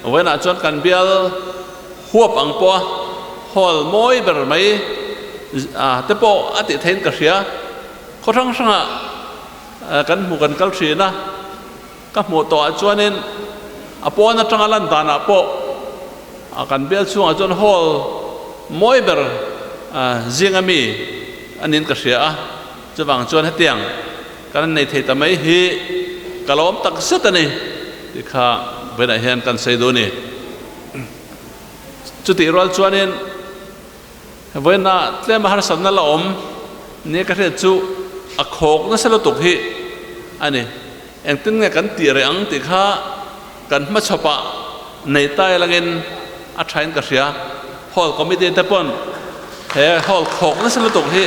vawiinah chuan kan bial huap ang pawh a hall mawi ber mai te pawh a tih theihin ka hria. Khaw hrang hrangah kan hmu kan kal thin a, ka hmuh tawhah chuanin a pawn atanga lan danah pawh kan bial chhungah chuan hall mawi ber zinga mi a niin ka hria a, chuvang chuan hetiang Kan nei thei ta mai hi ka lawm tak zet a ni tih kha vawiinah hian kan sawi duh a ni. Chutih rual chuanin vawiinah tlema harsatna la awm nia ka hriat chu a khawk nasa lutuk hi a ni. Engtin nge kan tih reh ang tih kha kan hmachhawpah nei ta elangin a thain ka hria. Hall committee te pawn he hall khawk nasa lutuk hi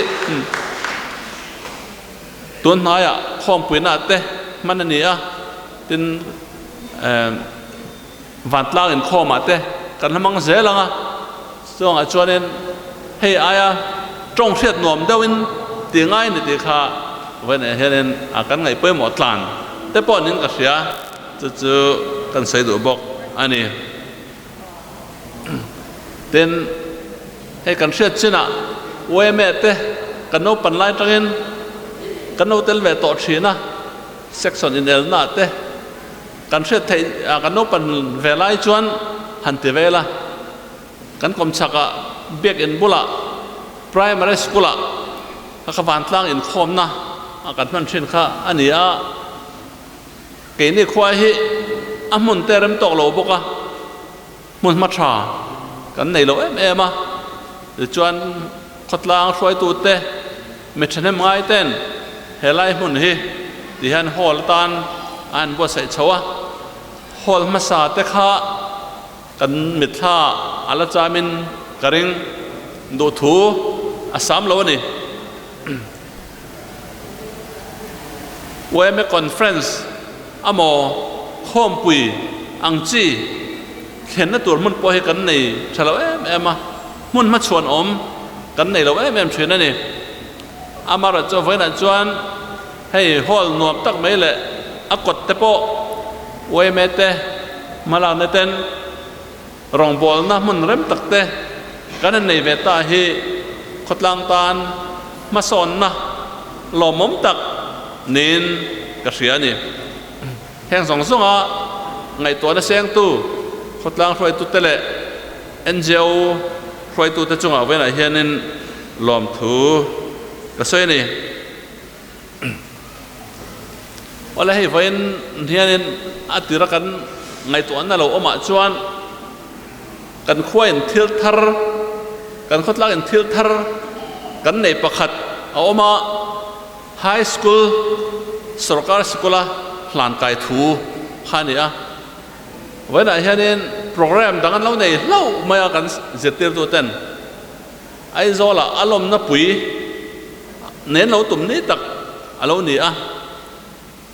Tun hnaiah khawmpuina te hman a ni a, tin vantlang inkhawmah te kan hla mang zel ang a, chuangah chuanin hei aia tawng hriat nuam deuhin tih ngai ni tih kha vawiinah hianin kan ngaih pawimawh tlan te pawh niin ka hria, chu chu kan sawi duh bawk a ni. Tin, hei kan hriat chinah yma te kan naupan lai atangin kan lo tel ve tawh thin a, section inelna te kan hriat theih kan naupan ve lai chuan han ti vel a, kan kawmchhakah biakin bulah primary school ah ka vantlang inkhawmna kan hman thin kha a ni a. Keini khua hi a hmun te rem tawk lo bawk a, hmun hma tha kan nei lo em em a, tichuan khawtlang hruaitute mi thahnem ngai ten helai hmun hi ti hian hall atan a han buatsaih chho a, hall hmasa te kha kan mitthla a la chamin ka ring duhthu a sam lo a ni. Yma Conference amaw khawmpui ang chi thlenna tur hmun pawh hi kan nei tha lo em em a, hmun hmachhuan awm kan nei lo em em thin a ni. Amaherawhchu vawiinah chuan hei hall nuam tak mai leh a kawt te pawh yma te hmalakna ten rawngbawlna hmun rem tak te kan han nei ve ta hi. Khawtlang tan hmasawnna lawmawm tak niin ka hria a ni. Heng zawng zawnga ngaihtuahna sengtu khawtlang hruaitute leh NGO hruaitute chungah vawiinah hianin lawmthu ka sawi a ni. Awle hei vawiin hianin a tira kan ngaihtuahna lo awmah chuan kan khuain thil thar, kan khawtlakin thil thar kan nei pakhat a awm a, High School sorkar sikula hlan kai thu kha a ni a. Vawiinah hianin program dang an lo nei hlauh mai a kan zirtirtuten. Aizawlah a lawmna pui nen lo tum ni tak a lo ni a,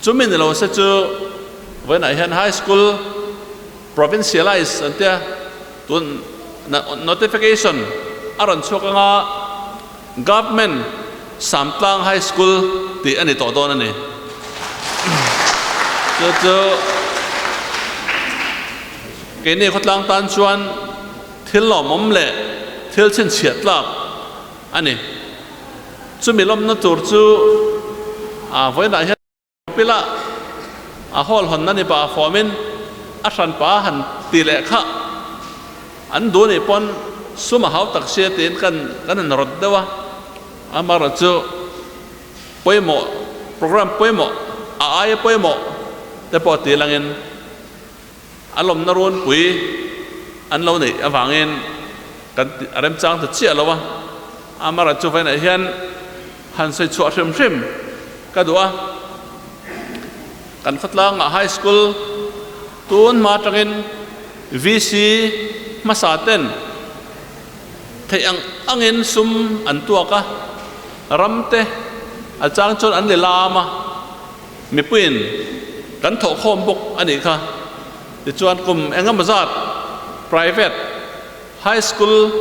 chumi ni lo se chu vawiinah hian High School Provincialize an tia tun notification a rawn chhuak anga Government Samtlang High School tih a ni tawh dawn a ni. Chu chu keini khawtlang tan chuan Thil lawmawm leh thil chhinchhiah tlak a ni. Chumi lawmna tur chu a vawiinah hian pila a hawl hawnna ni pah fawmin a hranpa han ti leh kha an duh nih pawn sum a hau tak sia tiin kan kan han rawt deuh a, amaherawhchu pawimawh program pawimawh a aia pawimawh te pawh ti langin A lawmna runpui an lo neih avangin kan a remchang ta chiah lo a, Amara chu vawiinah hian han sawi chhuah hrim hrim ka duh a. Kan khawtlangah High School tun hma atangin VC hmasa ten theih ang angin sum an tuak a, ram te a chang chuan an li lam a. Mipuiin kan thawhkhawm bawk a nih kha. Tichuan kum eng emaw zat private high school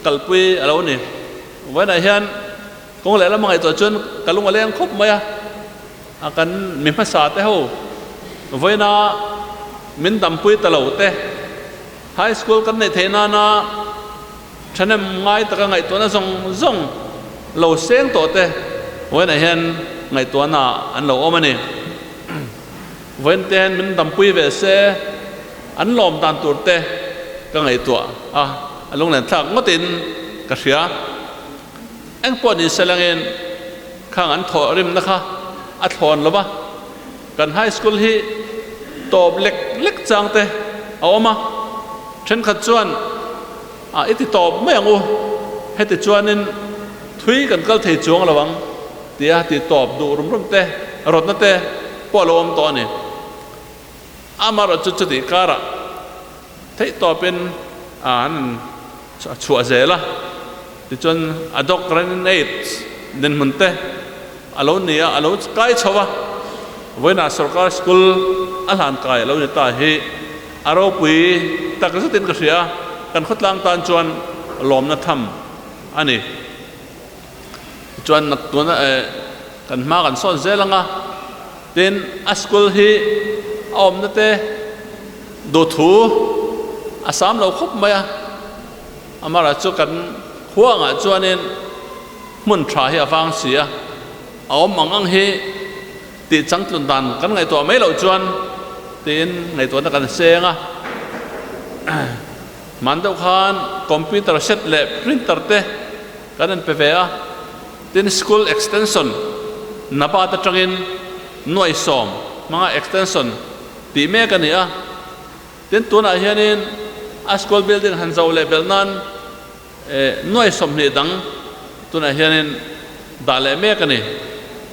kalpui a lo ni. Vawiinah hian kawng leh lama ngaihtuah chuan ka lung a leng khawp mai a, a kan mi hmasa te ho vawiina min dampui ta lo te high school kan neih theih nana Thahnem ngai taka ngaihtuahna zawng zawng lo seng tawh te vawiinah hian ngaihtuahna an lo awm a ni. Vawiin te hian min dampui ve se an lawm dan tur te ka ngaihtuah a, a lunglen thlak ngawtin ka hria. Eng pawh ni se langin khang an thawh rimna kha a thlawn lo va, kan high school hi tawp lek lek chang te a awm a, thenkhat chuan A, i ti tawp mai ang u, heti chuanin thui kan kal thei chuang lo ang tia ti tawp duh rum rum te, rawtna te pawh a lo awm tawh a ni. Amaherawh chu chutih karah theih tawpin an chhuah zel a, tichuan a dog running aids dinhmun te a lo ni a, a lo kai chho a, vawiinah sorkar school a hlan kai a lo ni ta hi. A ropui tak zetin ka hria a, kan khawtlang tan chuan lawmna tham a ni. Tichuan tuna kan hma kan sawn zel ang a, tin a school hi a awmna te duhthu a sam lo khawp mai a, amaherawhchu chu kan khuangah chuanin hmun tha hi a vang si a, a awm ang ang hi. Tih changtlun dan kan ngaihtuah mai loh chuan tiin ngaihtuahna kan seng a. Hman deuh khan computer set leh printer te kan inpe ve a, tin school extension Nabat atangin nuaisawm hmanga extension tih mek a ni a. Tin tunah hianin a school building han zo leh belh nan Nuai 20 dang tunah hianin dah leh mek a ni.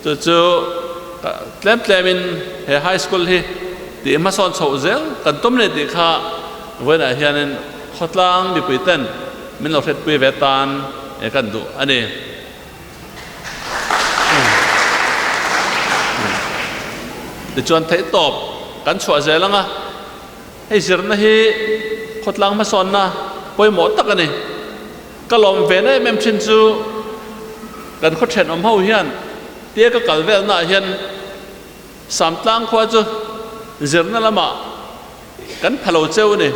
Chu chu tlem tlemin he high school hi tih hmasawn chhoh zel kan tum ni tih kha vawiinah hianin khawtlang mipui ten min lo hretpui ve tan kan duh a ni. Tichuan theihtawp kan chhuah zel ang a. Hei zirna hi khawtlang hmasawnna pawimawh tak a ni. Ka lawm ve na em em thin chu kan khaw thenawm ho hian tia ka kal velna ah hian Samtlang khua chu zirna lamah kan pha lo cheu a ni.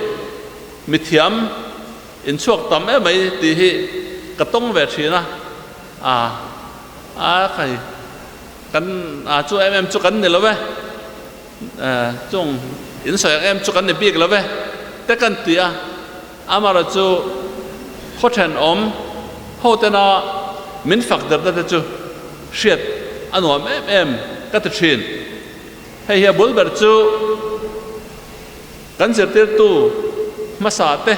Mithiam inchhuak tam em mai tih hi. ka tawng ve thin a, a a khai kan a chu em em chu kan ni lo e, chung in sawi ang em chu kan ni bik lo e te kan ti a, amaherawhchu chu khaw thenawm ho tena min fak derna te chu hriat a nuam em em ka ti thin. Hei hi a bul ber chu kan zirtirtu hmasa te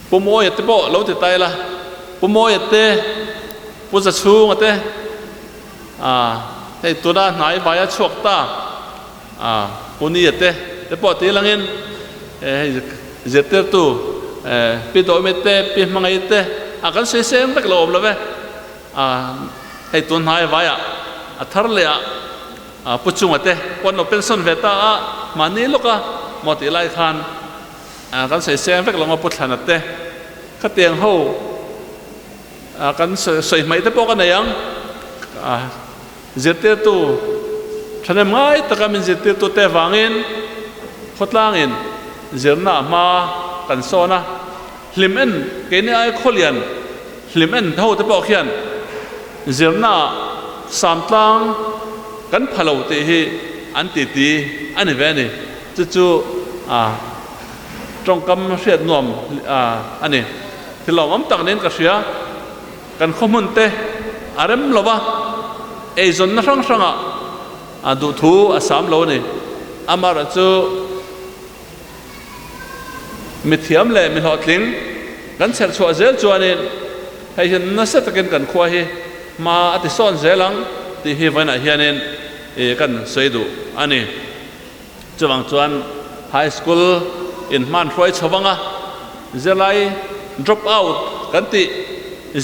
Pu Mawia te pawh lo ti ta ila, Pu Mawia te, Pu Zachhunga te, ah hei tuna hnai vaia chhuak ta ah Pu Nia te te pawh ti langin hei zirtirtu Pi Dawhmi te, Pi Hmangaih te ah kan sawi seng vek lo awm lo ve. Ah hei tun hnai vaiah a thar leh ah ah Pu Chunga te pawh an lo pension ve ta a, mahni lawka maw tih lai khan ah kan sawi seng vek lo maw Pu Thlana te khatiang ho ah kan sawi hmaih te pawh ka nei ang ah zirtirtu thahnem ngai taka min zirtirtu te vangin khawtlangin zirna hma kan sawn a, hlim en keini ai khawlian Hlim en ho te pawh khian zirna ah samtlang kan pha lo tih hi an ti ti a ni ve a ni. Chu chu tawngkam hriat nuam a ni. Thil lawmawm tak niin ka hria. Kan khaw hmun te a rem lo va, eizawnna hrang hrangah duhthu a sam lo a ni. Amaherawhchu. Mithiam leh mi hlawhtling kan chherh chhuah zel chuanin hei hian nasa takin kan khua hi hma a ti sawn zel ang tih hi vawiinah hianin kan sawi duh a ni. Chuvang chuan high school inhman hruai chho anga zirlai drop out kan tih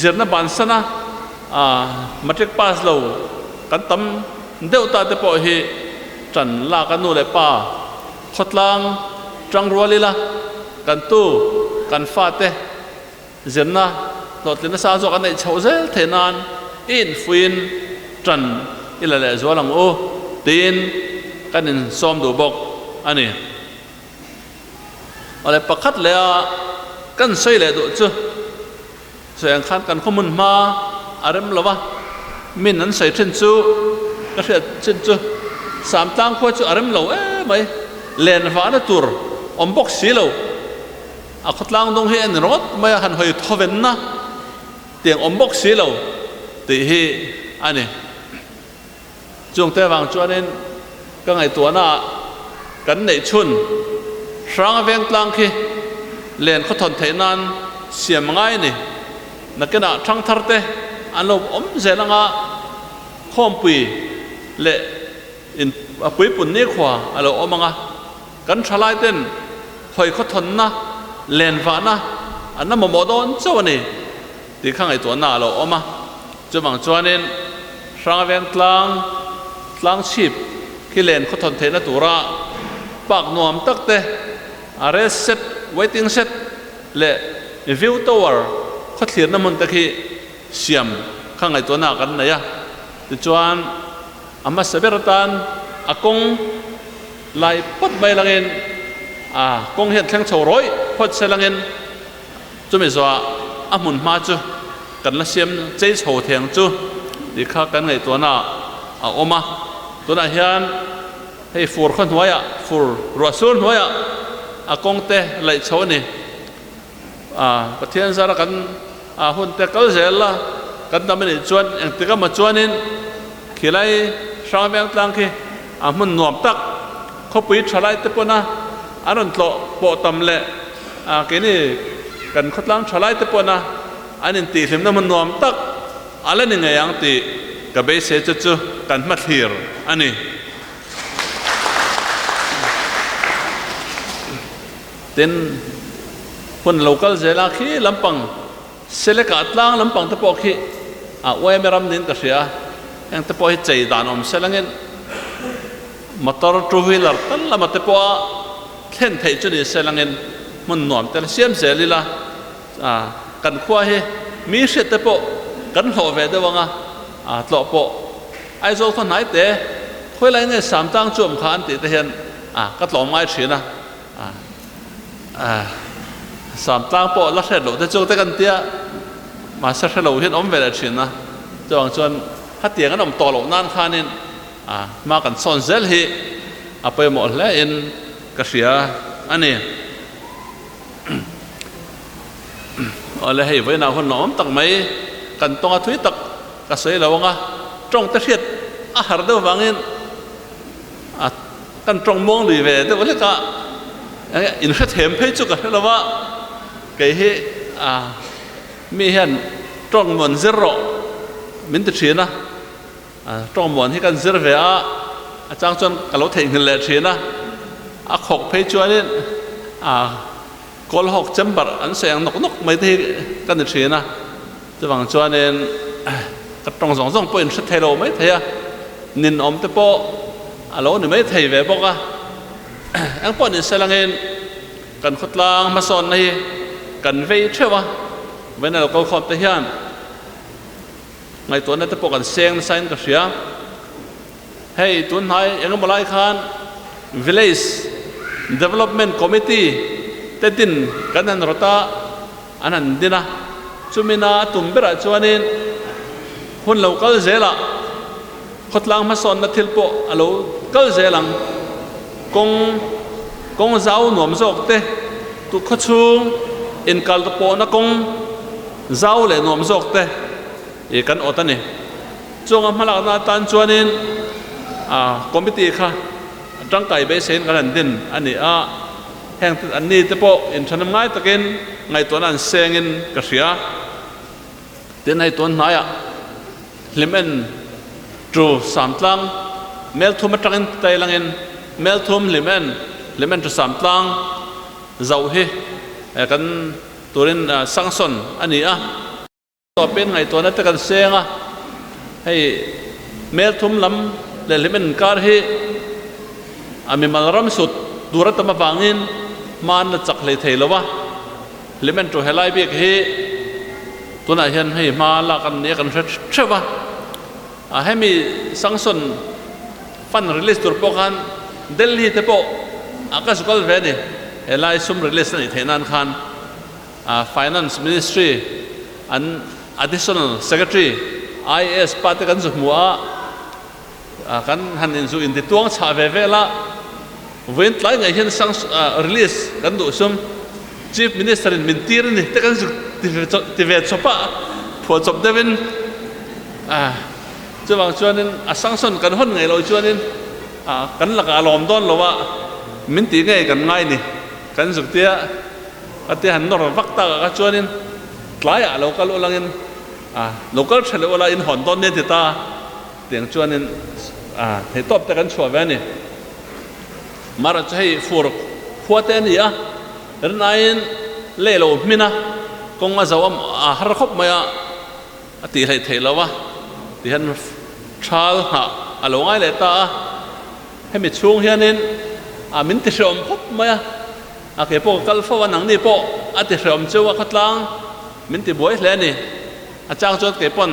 zirna bansan a matric pass lo kan tam deuh ta te pawh hi tan lak a nu leh pa Khawtlang tang rual ila kan tu kan fate zirna hlawhtlin nasa zawk an neih chhoh zel theih nan i infuiin tan i la leh zual ang u tiin kan insawm duh bawk a ni. Awle pakhat leh a kan sawi leh duh chu sawi ang khan kan khaw hmun hma a rem lo va, min an sawi thin chu ka hriat chin chu Samtlang khua chu a rem lo em mai, len vahna tur awm bawk si lo, a khawtlang dawng hi a ni rawt mai a, han hawi thawvenna tiang awm bawk si lo tih hi a ni. Chungte avang chuanin ka ngaihtuahnaah kan neih chhun hrang a veng tlang khi len khawthawn theih nan siam a ngai a ni. Nakinah thangthar te an lo awm zel anga khawmpui leh in a puipun nikhua a lo awm anga kan thalai ten hawi khawthawnna len vahna an la mamawh dawn chauh a ni. Tih kha ngaihtuahna a lo awm a, chuvang chuanin Hrangaveng tlang, tlang chhip khi len khawthawn theihna tura park nuam tak te, a rest set, waiting shed leh view tower khawthlirna hmun te khi siam kha ngaihtuahna kan nei a. Tichuan a hmasa ber atan a kawng lai phawt mai langin a kawng hian thleng chho rawih phawt se langin, Chumi zawhah a hmun hma chu kan la siam chei chho theng chu tih kha kan ngaihtuahna a awm a. Tunah hian hei fur khaw hnuaiah, fur ruah sur hnuaiah a kawng te laih chho a ni. Pathian zara kan hun te kal zel la, kan dam a nih chuan engtik emaw chuanin khilai Hrangveng tlang khi a hmun nuam tak khawpui tha lai te pawna an rawn tlawh pawh tam leh keini kan khawtlang tha lai te pawna an intihhlimna hmun nuam tak a la ni ngei ang tih ka beisei chu chu kan hmathlir a ni. Tin, hun lo kal zela khi lampang Seleka tlang lampang te pawh khi a uaime ram niin ka hria a, heng te pawh hi chei dan awm se langin motor two wheeler tal lama te pawha thlen theih chu ni se langin hmun nuam te la siam zel ila kan khua hi mi hriat te pawh kan hlawh ve deuh anga tlawh pawh Aizawl khaw hnai te khawilai nge Samtlang chu awm kha an tih te hian ka tlawm ngai thin a. Samtlang pawh la hriat loh te chu te kan tia. Mahse hre lo hian awm ve leh thin a, chuvang chuan hetiang an awm tawh loh nan khanin a hma kan sawn zel hi a pawimawh hle in ka hria a ni. Awle hei vawiinah hun awm tak mai kan tawnga thui tak ka sawi lo ang a, tawng te hriat a har deuh vangin a kan tawng muang lui ve deuh hlek a, inhrethem phei chu ka hre lo a, kei hi a mi hian tawng muan zir rawh min ti thin a. Tawng muan hi kan zir ve a, a chang chuan ka lo theihnghilh leh thin a, a khawk phei chuanin Kawlhawk chamber an sawi ang nawk nawk mai te hi ka ni thin a, chuvang chuanin ka tawng zawng zawng pawh in hre thei lo mai thei a, ninawm te pawh a lo ni mai thei ve bawk a, engpawh ni se langin kan khawtlang hmasawnna hi kan vei theuh a, vawiin a lo kal khawm te hian. Ngaihtuahna te pawh kan seng nasa in ka hria. Hei tun hnai eng emaw lai khan Village Development Committee te din kan han rawt a, an han din a. Chumina tum berah chuanin hun lo kal zelah khawtlang hmasawnna thil pawh a lo kal zel ang. Kawng kawng zau nuam zawk te, tu khawchhung inkal pawhna kawng, Zau leh nuam zawk te i kan awt a ni. Chunga hmalakna atan chuanin a committee kha tangkai beiseiin kan han din a ni a, heng te an ni te pawh inthanam ngai takin ngaihtuahna an sengin ka hria. Tin hei tun hnaiah hlim en tu Samtlang Melthum atangin tailangin Melthum hlim en hlim en tu Samtlang zauh hi kan Turin sanction a ni a. Tawpin ngaihtuahna te kan seng a, hei Melthum lam leh hlim inkar hi a mimal ram sut tur a tam avangin hma an la chak hlei thei lo a, hlim en tu helai bik hi tunah hian hei hma lak an ni a kan hre theuh a, a hemi sanction fund release tur pawh khan Delhi te pawh a ka zukal ve a ni. Helai sum release a nih theih nan khan Finance Ministry an Additional Secretary IAS pa te kan zu hmu a, kan han inzu inti tuang chhah ve vel a, vawiin tlai ngei hian sang release kan duh sum Chief Minister in min tir a ni te kan zu ti ve chawp a, phuah chawp deuhin chuvang chuanin a sanction kan hawn ngei loh chuanin Kan lakah a lawm dawn lo a, min tih ngei kan ngai ni. Kan zuk tia ka tia han nawr vak tak ah kha chuanin tlaiah lo kal ulangin lo kal tha leh ula in hawn dawn nia ti ta tiang chuanin theihtawp te kan chhuah ve a ni. Mara chu hei fur khua te a ni a, rinaiin lei lo hmin a, kawng a zo a har khawp mai a. A tih hleih theih lo a, tihian thal nghah a lo ngai leh ta a, hemi chhung hianin a min ti hreawm khawp mai a, a ke pawh ka kal fo a, nangni pawh a ti hreawm cheu a khawtlang min ti buai hle a ni, a chang chuan kei pawn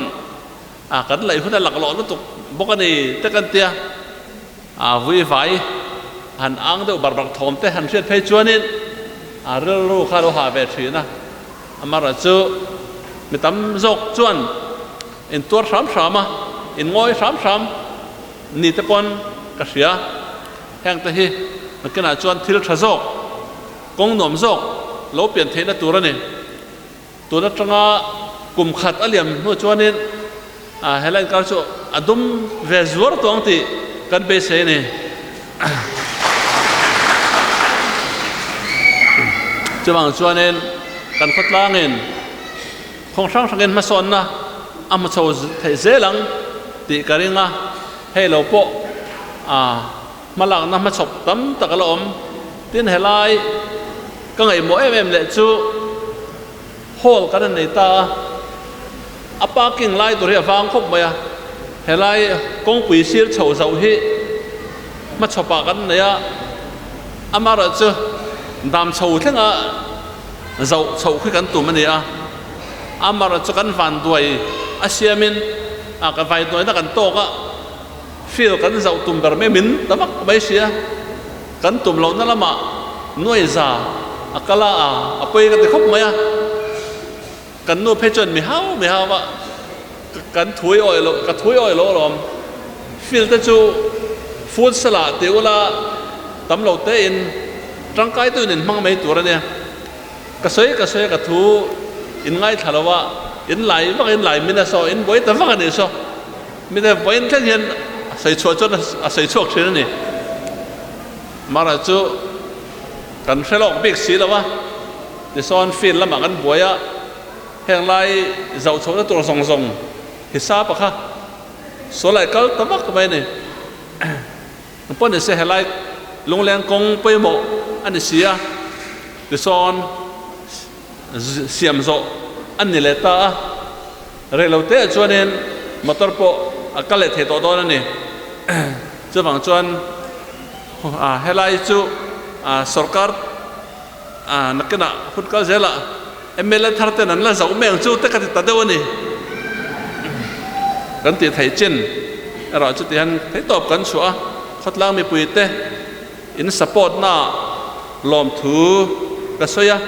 a kan laih hun a laklawh lutuk bawk a ni te kan tia, a vui vai han ang deuh bar bar thawm te han hriat phei chuanin a rilru kha a lo hah ve thin a. Amaherawhchu, mi tam zawk chuan intuar hram hram a, inngawi hram hram ni te pawn ka hria. Heng te hi nakinah chuan thil tha zawk, kawng nuam zawk lo pian theihna tur a ni. Tun atanga kum khat a liam hnu chuanin helai inkar chu a dum ve zuar tawh ang tih kan beisei a ni. Chuvang chuanin kan khawtlangin khawng hrang hrangin hmasawnna a hmu chho theih zel ang tih ka ring a, hei lo pawh hmalakna hmachhawp tam tak a la awm. Tin helai ka ngaihmawh em em leh chu hall kan han nei ta a, a parking lai tur hi a vang khawp mai a, helai kawngpui sir chho zauh hi hmachhawpah kan nei a, amaherawhchu dam chho thlenga zauh chhoh khi kan tum a ni a, amaherawhchu kan vanduai a siamin a ka vaiduaina kan tawk a, field kan zauh tum ber mai min ta vak mai sia. Kan tum lohna lamah nuai za a kal a, a pawi ka ti khawp mai a. Kan nu phei chuan mi hau mi hau a, kan thui awih loh, ka thui awih loh alawm. Field te chu futsal ah ti ula tam lo te in tangkai tu in in hmang mai tur a nia. Ka sawi ka sawi a ka thu in ngaithla lo a, in lai vak in lai min a saw, in buai ta vak a nih saw. Mi te vawiin thleng hian a sawi chhuah chuan a sawi chhuak thin a ni. Mara chu kan hre lawk bik si lo a, tisawn field lamah kan buai a, heng lai zoh chhohna tur zawng zawng hisap a kha sualai kal ta vak mai a ni. Pawh ni se helai lungleng kawng pawimawh a ni si a, tisawn siam zawh a ni leh ta a, reilote ah chuanin motor pawh a kal leh thei tawh dawn a ni. Chuvang chuan helai chu sorkar nakinah hun kal zelah mla thar ten an la zoh mai ang chu te ka ti ta deuh a ni. Kan tih theih chin erawh chuti hian theihtawp kan chhuah a, khawtlang mipuite in support na lawmthu ka sawi a,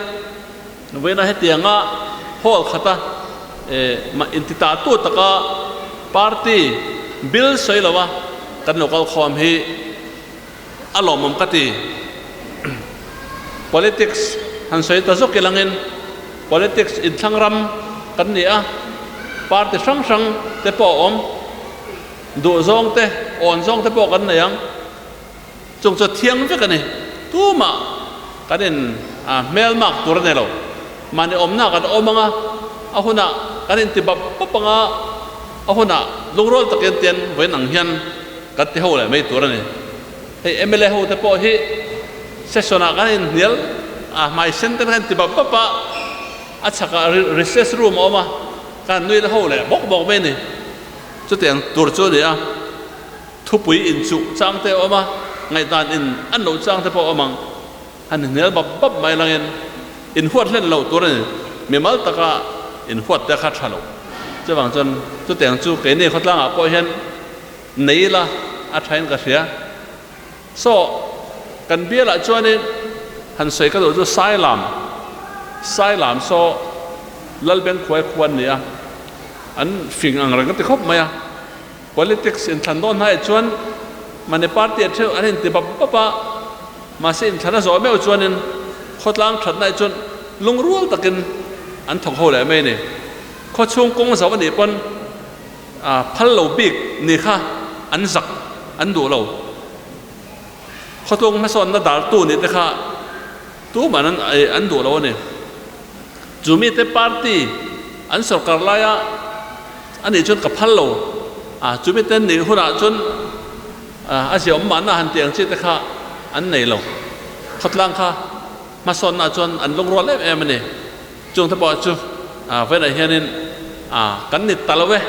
vawiina hetianga hall khata inti ta tu taka party bill sawi lo a kan lo kal khawm hi a lawmawm ka ti. Politics han sawi ta zawk ilangin politics inthlang ram kan ni a, party hrang hrang te pawh a awm, duh zawng te, awn zawng te pawh kan nei ang. Chung chu thiang vek a ni. Tumah kan in hmel mak tur a ni lo. Mahni awmna kan awm anga, a hunah kan inti bap bap anga, a hunah lungrual takin tian vawiin ang hian kan ti ho leh mai tur a ni. Hei mla ho te pawh hi session ah kan inhnial a, hmai sen ten kan inti bap bap a, a chhakah recess room a awm a, kan nui la ho leh bawk bawk mai a ni. Chutiang tur chu a ni a. Thupui inchuh chang te a awm a, ngaihdan in an loh chang te pawh a awm ang. Han hnial bap bap mai langin inhuat hlen loh tur a ni. Mimal taka inhuat te kha tha lo. Chuvang chuan chutiang chu keini khawtlangah pawh hian nei ila a thain ka hria. Saw kan bialah chuanin han sawi ka duh chu Sailam, Sailam saw Lalbengkhuai khua an ni a, an fing ang reng ka ti khawp mai a. Politics inthlan dawn hnaih chuan mahni party a theuh an inti bap bap a, mahse inthlan a zawh meuh chuanin khawtlang that hnaih chuan lungrual takin an thawk ho leh mai a ni. Khawchhung kawng zo a nih pawn phal lo bik ni kha an zak an duh lo. Khawtlung hmasawnna dartu nih te kha tuman an duh lo a ni. Chu mite party an sorkar laia a nih chuan ka phal lo a, chu mite an nih hunah chuan a ziaawm mahna han tih ang chi te kha an nei lo. Khawtlang kha hmasawnnaah chuan an lungrual em em a ni. Chung te pawh chu vawiinah hianin kan ni ta lo e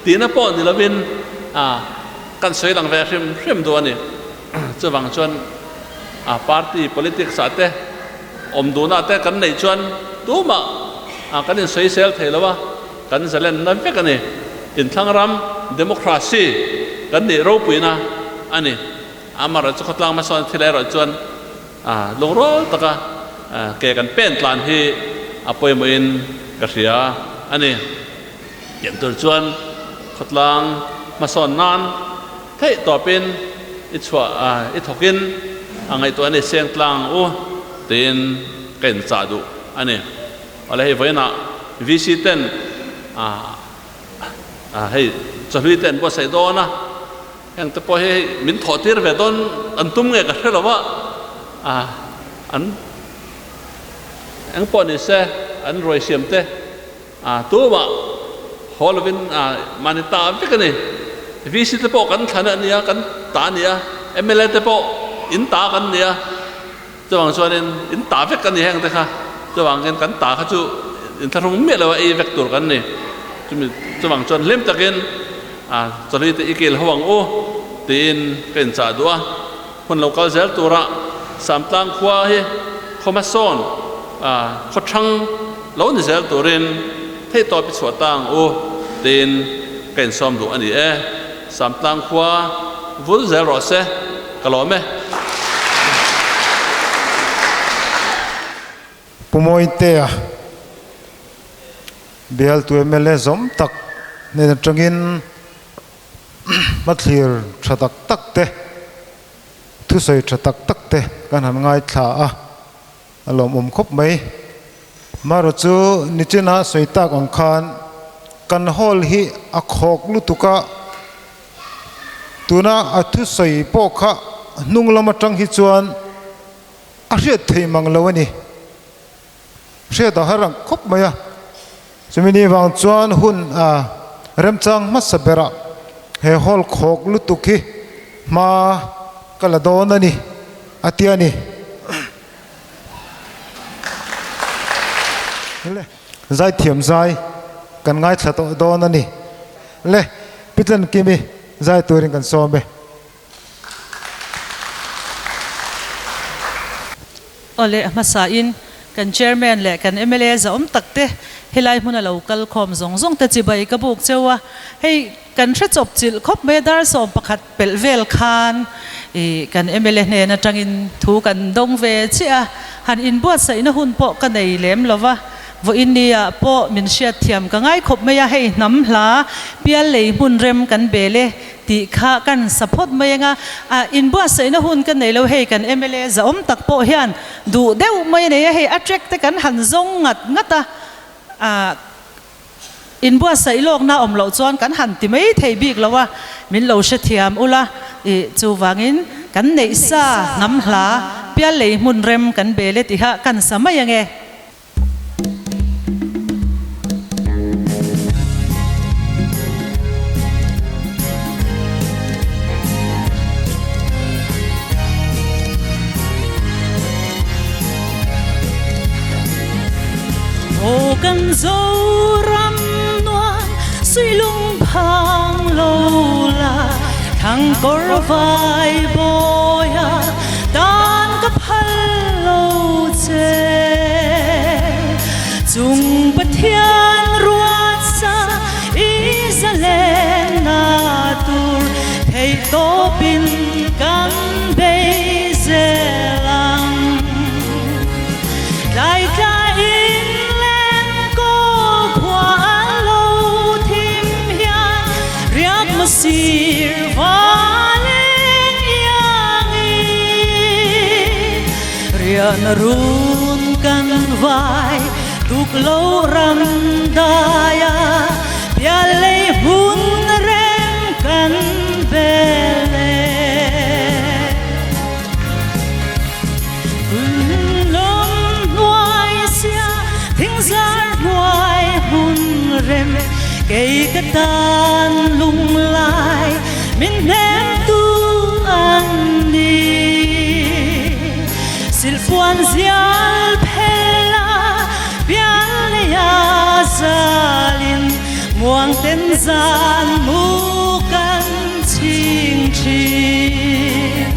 tihna pawh ni lovin kan sawi lang ve hrim hrim duh a ni. Chuvang chuan party politics ah te awm duhna te kan neih chuan tumah kan insawisel thei lo a, kan zalenna vek a ni. Inthlang ram democracy kan nih ropuina a ni. Amaherawhchu khawtlang hmasawn thil erawh chuan lungrual taka ke kan pen tlan hi a pawimawhin ka hria a ni. Tiang tur chuan khawtlang hmasawn nan Theih tawpin i chhuah a, i thawkin a ngaihtuah a ni seng tlang u tiin ka inchah duh a ni. Awle hei vawiinah VC ten a hei chawhlui te an buatsaih dawn a, heng te pawh hi hei min thawh tir ve dawn an tum nge ka hre lo a, an eng pawh ni se an ruai siam te A tumah haw lovin mahni ta vek a ni. VC te pawh kan thlan a nia, kan ta a nia, mla te pawh in ta kan nia, chuvang chuanin in ta vek a ni heng te kha, chuvangin kan ta kha chu inthlahrung miah lo a ei vek tur kan ni. Chumi chuvang chuan hlim takin chawhlui te i kil ho ang u tiin ka inchah duh a. Hun lo kal zel tura Samtlang khua hi khaw hmasawn khaw thang lo ni zel turin theihtawp i chhuah ta ang u tiin ka insawm duh a ni e. Samtlang khua vul zel rawh se, ka lawm e. Pu Mawitea. Bialtu mla zawm tak hnen atangin hmathlir tha tak tak te, thusawi tha tak tak te kan han ngaithla a, a lawmawm khawp mai. Marawh chu nichina sawi tak ang khan kan hall hi a khawk lutuk a, tuna a thusawi pawh kha hnung lam atang hi chuan a hriat theih mang lo a ni. Hriat a har ang khawp mai a, chumi ni vang chuan hun a remchang hmasa berah he hall khawk lutuk hi hma ka la dawn a ni, a ti a ni. Le, zaithiam zai kan ngaithla tawh dawn a ni. Le, Pitlan Kimi zai turin kan sawm e. Awle, a hmasa in kan Chairman leh kan mla zahawm tak te helai hmuna lo kal khawm zawng zawng te chibai ka buk cheu a, hei kan hre chawp chilh khawp mai a, dar 11 pelh vel khan ih kan mla hnen atangin thu kan dawng ve chiah a, han inbuatsaihna hun pawh ka nei lem lo va, vawiin nia pawh min hriatthiam ka ngai khawp mai a, hei hnam hla pial lei hmun rem kan bel e. Tih kha kan sa phawt mai anga, a inbuatsaihna hun ka nei lo hei kan mla zahawm tak pawh hian duh deuh mai a nei a, hei a track te kan han zawng ngat ngat a, a inbuatsaih lawkna awm loh chuan kan han ti mai thei bik lo a, min lo hrethiam ula ih chuvangin kan neih sa hnam hla pial lei hmun rem kan bel e tiha kan sa mai ange. Aw kan Zoram nuam suilung phang lo la thangkawr vai bawia tan ka phal lo che. Chung Pathian ruatsa i zalenna tur theih tawpin kan bei zel ang. Tlai tlaiin lenkawl khua a lo thim hian riak masir valeng iangin rian run kan vai tuk lo ram daia pial lei hmun reng kan bel e. Lawm hnuai sia thing zar hnuai hmun rem kei ka tan lunglai min hnem tu an ni. Silhpuan zial phel a pial nei a zalin muang ten zan mu kan chhing thin.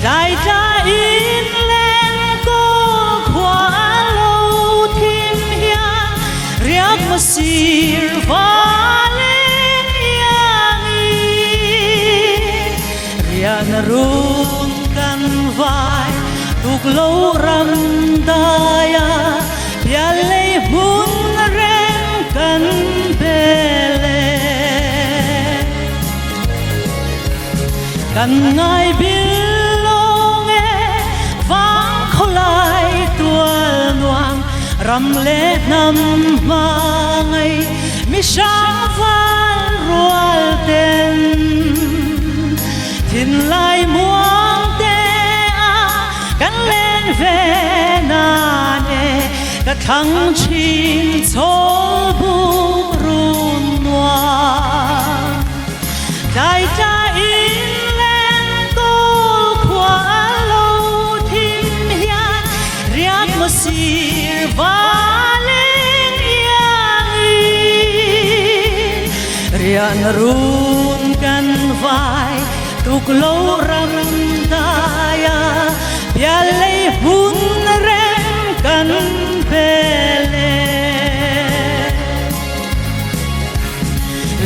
Tlai tlaiin lenkawl khua a lo thim hian riak masir valeng iangin rian run kan vai tuk lo ram daia pial lei hmun reng kan bel e. Kan ngai bil lawng e vang khawlai tual nuam ram leh hnam hmangaih mi hrang val rual ten thinlai muang te a kan len ve nan e ka thlang thin chhawl buk run nuam. Tlai tlaiin lenkawl khua a lo thim hian riak masir valeng iangin rian run kan vai tuk lo ram daia pial lei hmun rem kan bel e.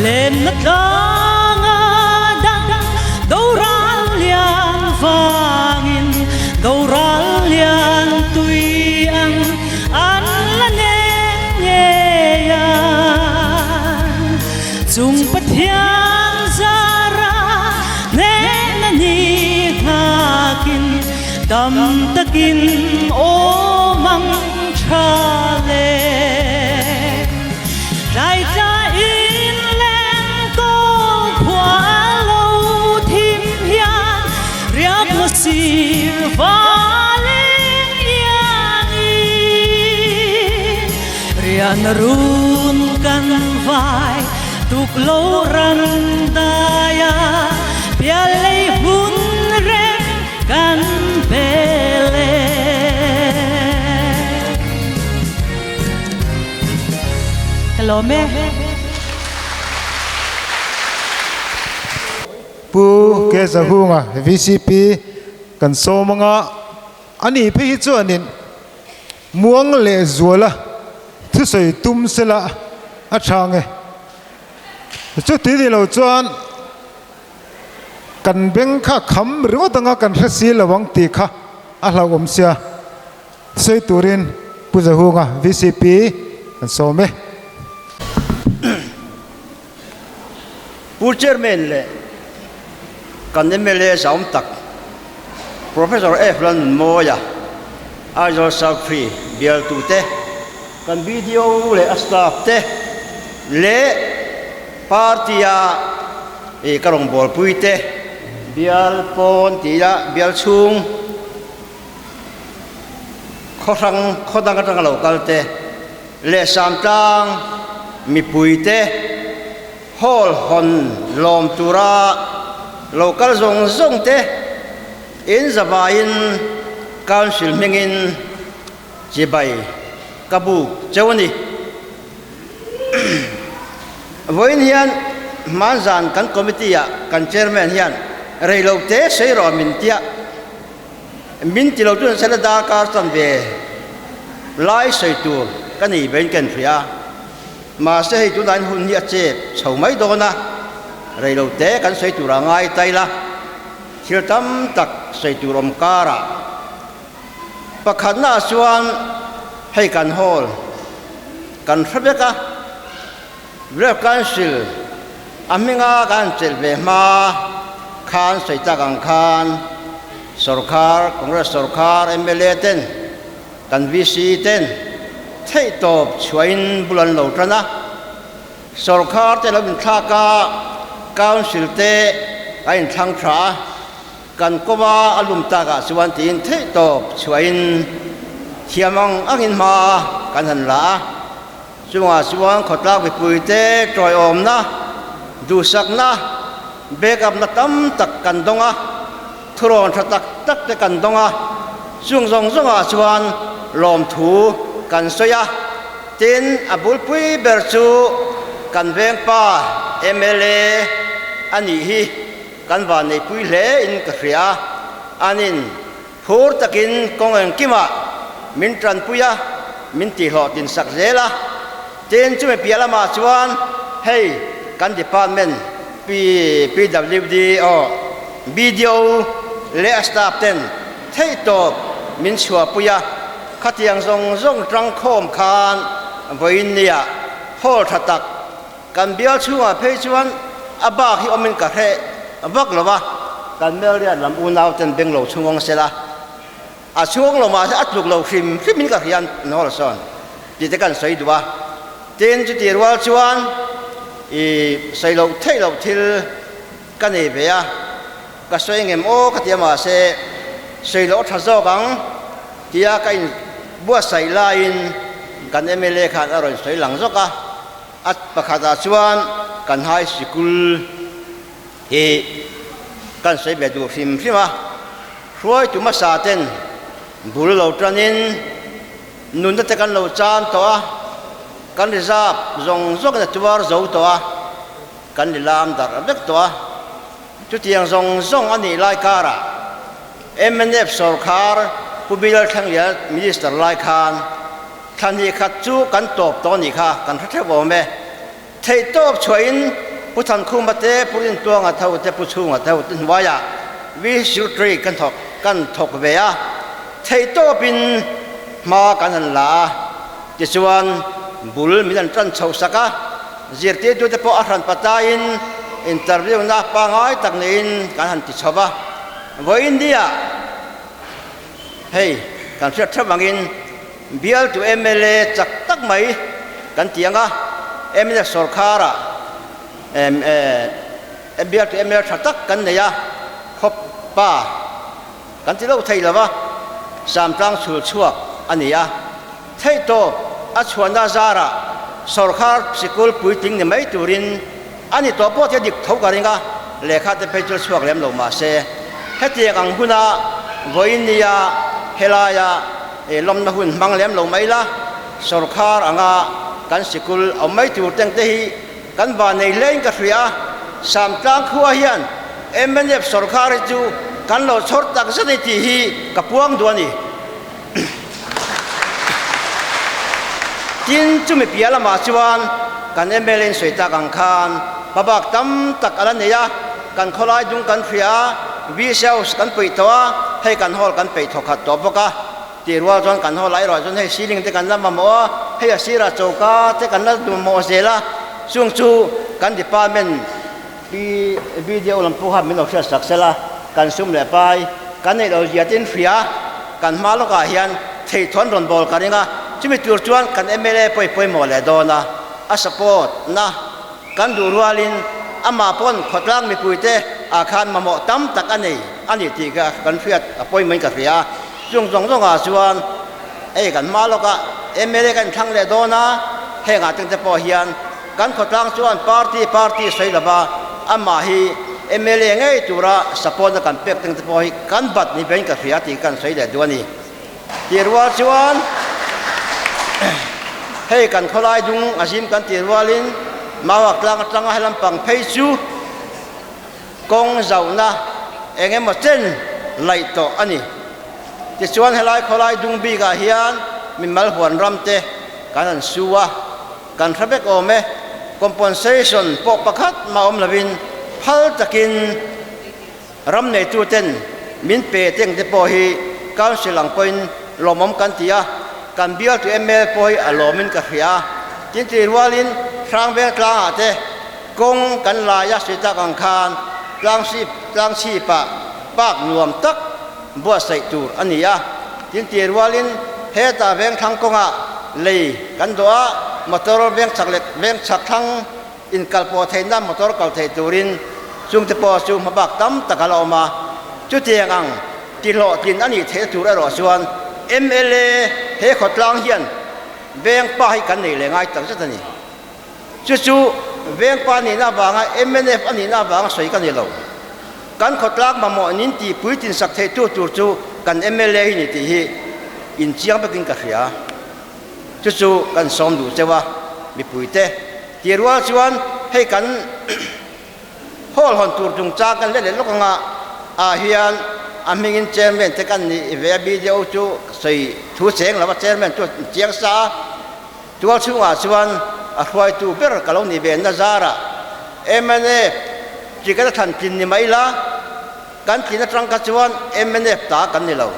Lenna tlanga dang doral lian vangin doral lian tui ang an la neng ngei a. Dam takin awm ang tha le. Tlai tla in leng kawl khua lo thim hian riak maw sir valeng iangin rian run kan vai tuk lo ran daia pial lei hun reng kan bel e. Ka lawm e. Pu Kezahunga vcp kan sawm anga a nih phei hi chuanin muang leh zuala thusawi tum sela a tha nge. Chuti ni lo chuan kan beng kha kham ringawt anga kan hre si lo ang tih kha a hlauhawm sia. Sawi turin Pu Zahunga vcp kan sawm e. Pu Chairman leh kan mla zaum tak Professor F Lalnunmawia, Aizawl South Free bialtute, kan BDO leh a staff te leh party-a ka rawngbawlpuite bial pawn tih bial chhung khaw hrang khaw dang atanga lo kal te leh Samtlang mipui te hall hawn lawm tura lo kal zawng zawng te in zavaiin Council hmingin chibai ka buk cheu a ni. Vawiin hian hmanzan kan committee ah kan chairman hian reilote sei rawh min tia min ti lo chu sela darkar chan ve lai sawi tur ka nei vein ka inhria a, mahse hei tunah hian hun hi a chep chho mai dawn a, reilote kan sawi tur a ngai tail a, thil tam tak sawi tur awm karah Pakhatnaah chuan hei kan hall kan hre vek a, Village Council a hminga kan chelh ve hma khan sawi tak ang khan sorkar, Congress sorkar mla ten kan VC ten theihtawp chhuahin bul an lo tan a, sorkar te lo inthlak a, Council te a inthlang tha a. Kan kawma a lum takah chuan tiin theihtawp chhuahin thiam ang angin hma kan han la a, chungah chuan khawtlak mipuite tawiawmna, duhsakna, backup-na tam tak kan dawng a, thurawn tha tak tak te kan dawng a, chung zawng zawngah chuan lawmthu kan sawi a, tin a bulpui ber chu kan vengpa mla a nih hi. Kan van neipui hle in ka hria a, anin phur takin kawng engkimah min tanpui a, min tihhlawhtlin sak zel a. Tin, chumi piah lamah chuan hei kan department PWD aw BDO leh a staff ten theihtawp min chhuahpui a, khatiang zawng zawng tangkhawm khan vawiin nia hall tha tak Kan bial chhungah phei chuan a bak hi awmin ka hreh vak lo a, kan Melriat lam unau ten beng lo chhungawng sela, a chhuang lo mahse a tluk lo hrim hrimin ka hria an hawl sawn tih te kan sawi duh a. Tin, chuti rual chuan i sawi loh theih loh thil ka nei ve a, ka sawi ngem aw ka ti a mahse sawi loh a tha zawk ang tia ka inbuatsaih laiin kan mla khan a rawn sawi lang zawk a. A pakhatah chuan kan high sikul hi kan sawi ve duh hrim hrim a, hruaitu hmasa ten bul lo tanin nunna te kan lo chan tawh a, kan reserve zawng zawngin a tuar zo tawh a, kan lilam darh vek tawh a, chutiang zawng zawng a nih lai karah mnf sawrkhar Pu Bilal Thlanglian Minister lai khan Thla hnih khat chu kan tawp tawh a nih kha, kan hre theuh awm e. Theihtawp chhuahin Pu Thankhuma te, Pu Rintuanga tho te, Pu Chhunga tho te hnuaiah Visual kan thawk kan thawk ve a, theihtawpin hma kan han la a, tichuan bul min han tan chho sak a, zirtirtute pawh a hran patain interview na pangngai tak neiin kan han ti chho va. Vawiin nia. Hei kan hriat theuh angin bialtu mla chak tak mai kan ti ang a, mnf sawrkharah bialtu mla tha tak kan nei a, khawp pa kan ti lo thei lo va, Samtlang chhul chhuak a ni a. Theihtawp a chhuahna zarah sawrkhar sikul puitling ni mai turin a ni tawh pawh te dik tho ka ring a, lehkha te phei chu chhuak lem lo mah se hetiang ang huna vawiin nia helaia lawmna hun hmang lem lo mai la, sawrkhar anga kan sikul awm mai tur teng te hi kan van nei hlein ka hria a, Samtlang khua hian mnf sawrkhar hi chu kan lo chhawr tak zet a ni tih hi ka puang duh a ni. Tin, chumi piah lamah chuan kan mla in sawi tak ang khan hmabak tam tak a la nei a, kan khawlai dung kan hria a, VC House kan peih tawh a, hei kan hall kan peih thawkhat tawh bawk a, tih rual chuan kan hall ah erawh chuan hei ceiling te kan la mamawh a, hei a sirah choka te kan la mamawh zel a, chung chu kan department Pi video lam pawh kha min lo hriat sak sela, kan sum leh pai kan neih lo zia tin hria, kan hma lawkah hian theithawn rawn bawl ka ring a, chumi tur chuan kan mla pawh i pawimawh leh dawn a, a support na kan duh rualin amah pawn khawtlang mipuite ah khan mamawh tam tak a nei a ni tih kha kan hriat a pawimawhin ka hria a, chung zawng zawngah chuan hei kan hma lawkah mla kan inthlang leh dawn a, hengah tengte pawh hian Kan khawtlang chuan party party sawi lova amah hi mla ngei tura support na kan pek teng te pawh hi kan bat ni vein ka hria tih kan sawi leh duh a ni. Tih rual chuan hei kan khawlai dung a zim kan tih rualin Mauhak tlang atanga helam pang phei chu kawng zauhna eng emaw chen laih tawh a ni. Tichuan helai khawlai dung bikah hian mimal huan ram te kan han su a. Kan hre vek awm e, compensation pawh pakhat mah awm lovin phal takin ram neituten min pe teng te pawh hi council ang pawhin lawmawm kan ti a, kan bialtu mla pawh hi a lawmin ka hria a, tin tih rualin Hrangveng tlangah te kawng kan lai a sawi tak ang khan tlangsip tlangchhipah park nuam tak buatsaih tur a ni a, tin tih rualin hetah vengthlang kawngah lei kan dawh a, motor vengchhak leh vengchhak thlang inkalpawh theihna motor kal thei turin chungte pawh chu hmabak tam tak a la awm a, chutiang ang tihlawhtlin a nih theih tur erawh chuan mla he khawtlang hian vengpa hi kan nei leh ngai tak zet a ni. Chu chu vengpa nihna avanga mnf a nihna avanga sawi ka ni lo. Kan khawtlak mamawh nin tih puitlin sak theitu tur chu kan mla hi ni tih hi inchiang vekin ka hria. Chu chu kan sawm duh cheu a, mipuite tih rual chuan hei kan hall hawn tur chungchang kan let leh lawk anga ah hian a hmingin chairman te kan nih ve a, BDO chu sawi thu cheng lo a, chairman chu a chiang sa a. Tual chhungah chuan a hruaitu ber ka lo ni ve na zarah mnf ticket a thlan tlin ni mai la, kan tlin atang kha chuan mnf ta kan ni lo.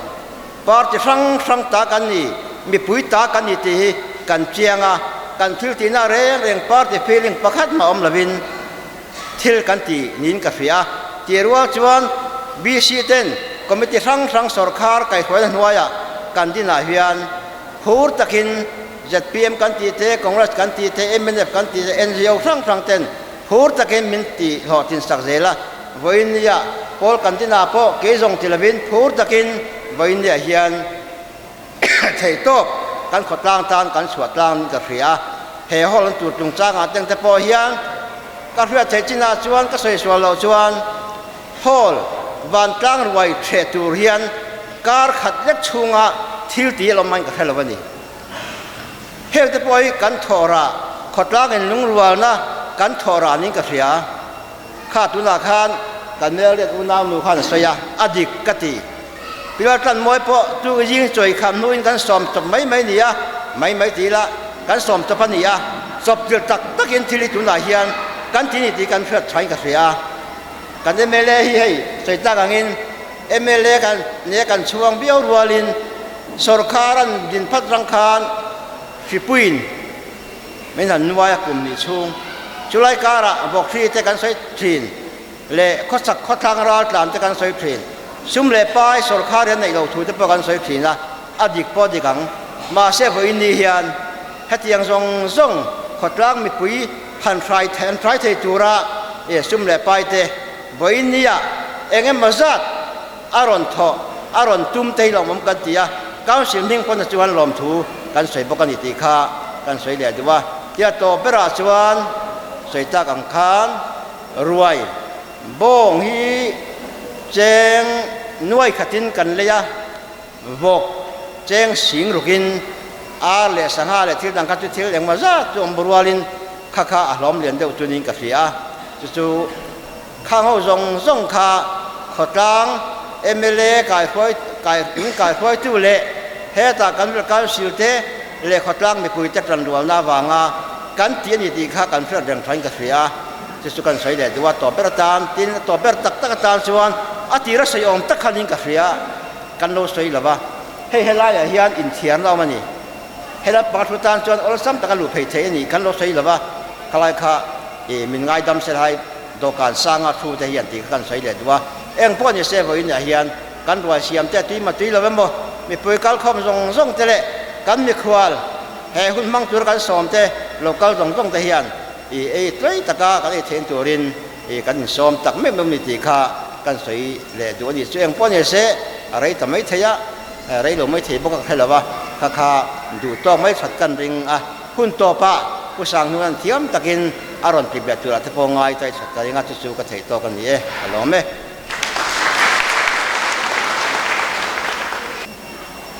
Party hrang hrang ta kan ni, mipui ta kan ni tih hi kan chiang a, kan thil tihna reng reng party feeling pakhat mah awm lovin thil kan ti niin ka hria a. Tih rual chuan BC ten committee hrang hrang sawrkhar kaihhruaina hnuaiah kan dinah hian Phur takin zpm kan tih te, Congress kan tih te, mnf kan tih te, ngo hrang hrang ten phur takin min ti hlawhtlin sak zel a. Vawiinnia pawl kan dinah pawh kei zawng ti lovin phur takin vawiinnia hian theihtawp kan khawtlang tan kan chhuah tlang in ka hria a. He hall an tur chungchangah teng te pawh hian ka hriat theih chinah chuan ka sawi sual loh chuan Hall vantlang ruai hreh tur hian kar khat lek chhunga thil tih a lawm aiin ka hre lo a ni. Heng te pawh hi kan thawhrah khawtlang in lungrualna kan thawhrah niin ka hria. Kha tunah khan kan Melriat unau nu khan a sawi a, a dik ka ti. Pilar Tlanmawi pawh chu zing chawi kham hnuin kan sawm chawp mai mai ni a, mai mai ti ila kan sawm chawp a ni a, chawp tir tak takin thil hi tunah hian kan ti ni tih kan hriat thain ka hria. Kan mla hi hei sawi tak angin mla kan nia kan chhuang viau rualin sawrkhar an din phat rang khan hripuiin min han nuai a kum nih chhung chulai karah vawkhri te kan sawi thin leh khawchak khawthlang ral tlan te kan sawi thin. Sum leh pai sawrkhar hian neih loh thu te pawh kan sawi thin a, a dik pawh a dik ang. Mahse vawiin ni hian hetiang zawng zawng khawtlang mipui han hrai han hrai thei tura sum leh pai te vawiin nia eng emaw zat a rawn thawh a rawn tum te hi lawmawm kan ti a, Council hming pawn chuan lawmthu kan sawi bawk a ni tih kha kan sawi leh duh a. Tia tawp berah chuan sawi tak ang khan ruai bawng hi cheng nuai khatin kan lei a, vawk cheng sing rukin ar leh sangha leh thil dang kha chu thil engmaw zat chu awm rualin kha kha a hlawm lian deuh chunin ka hria a, chu chu Khang ho zawng zawng kha khawtlang mla kaihruai kai min kaihruaitu leh hetah kan council te leh khawtlang mipui te tanrualna avanga kan tih a ni tih kha kan hriat reng thain ka hria a, chu chu kan sawi leh duh a, tawp ber atan tin tawp ber tak tak atan chuan a tira sawi awm tak khanin ka hria kan lo sawi lo va, hei helaiah hian inthiarna awm a ni. Helai panga thu tan chuan awlsam taka luh phei theih a ni kan lo sawi lo va, khalai kha ih min ngaidam se lai dawhkan sanga thu te hian tih kha kan sawi leh duh a, eng pawh ni se vawiin ah hian kan ruai siam te tui ma tui lo emaw mipui kalkhawm zawng zawng te leh kan mikhual he hun hmang tur kan sawm te lo kal zawng zawng te hian ih ei tlai taka kan ei theih turin ih kan insawm tak meuh meuh a ni tih kha kan sawi leh duh a ni. Chu eng pawh ni se a rei ta mai thei a. Rei lo mai thei bawk a ka hre lo a, kha kha duh tawk mai that kan ring a, hun tawpah Pu Sanghnun an thiam takin a rawn tip leh turah te pawh ngai ta i that ka ring a, chu chu ka theih tawk a ni e, ka lawm e.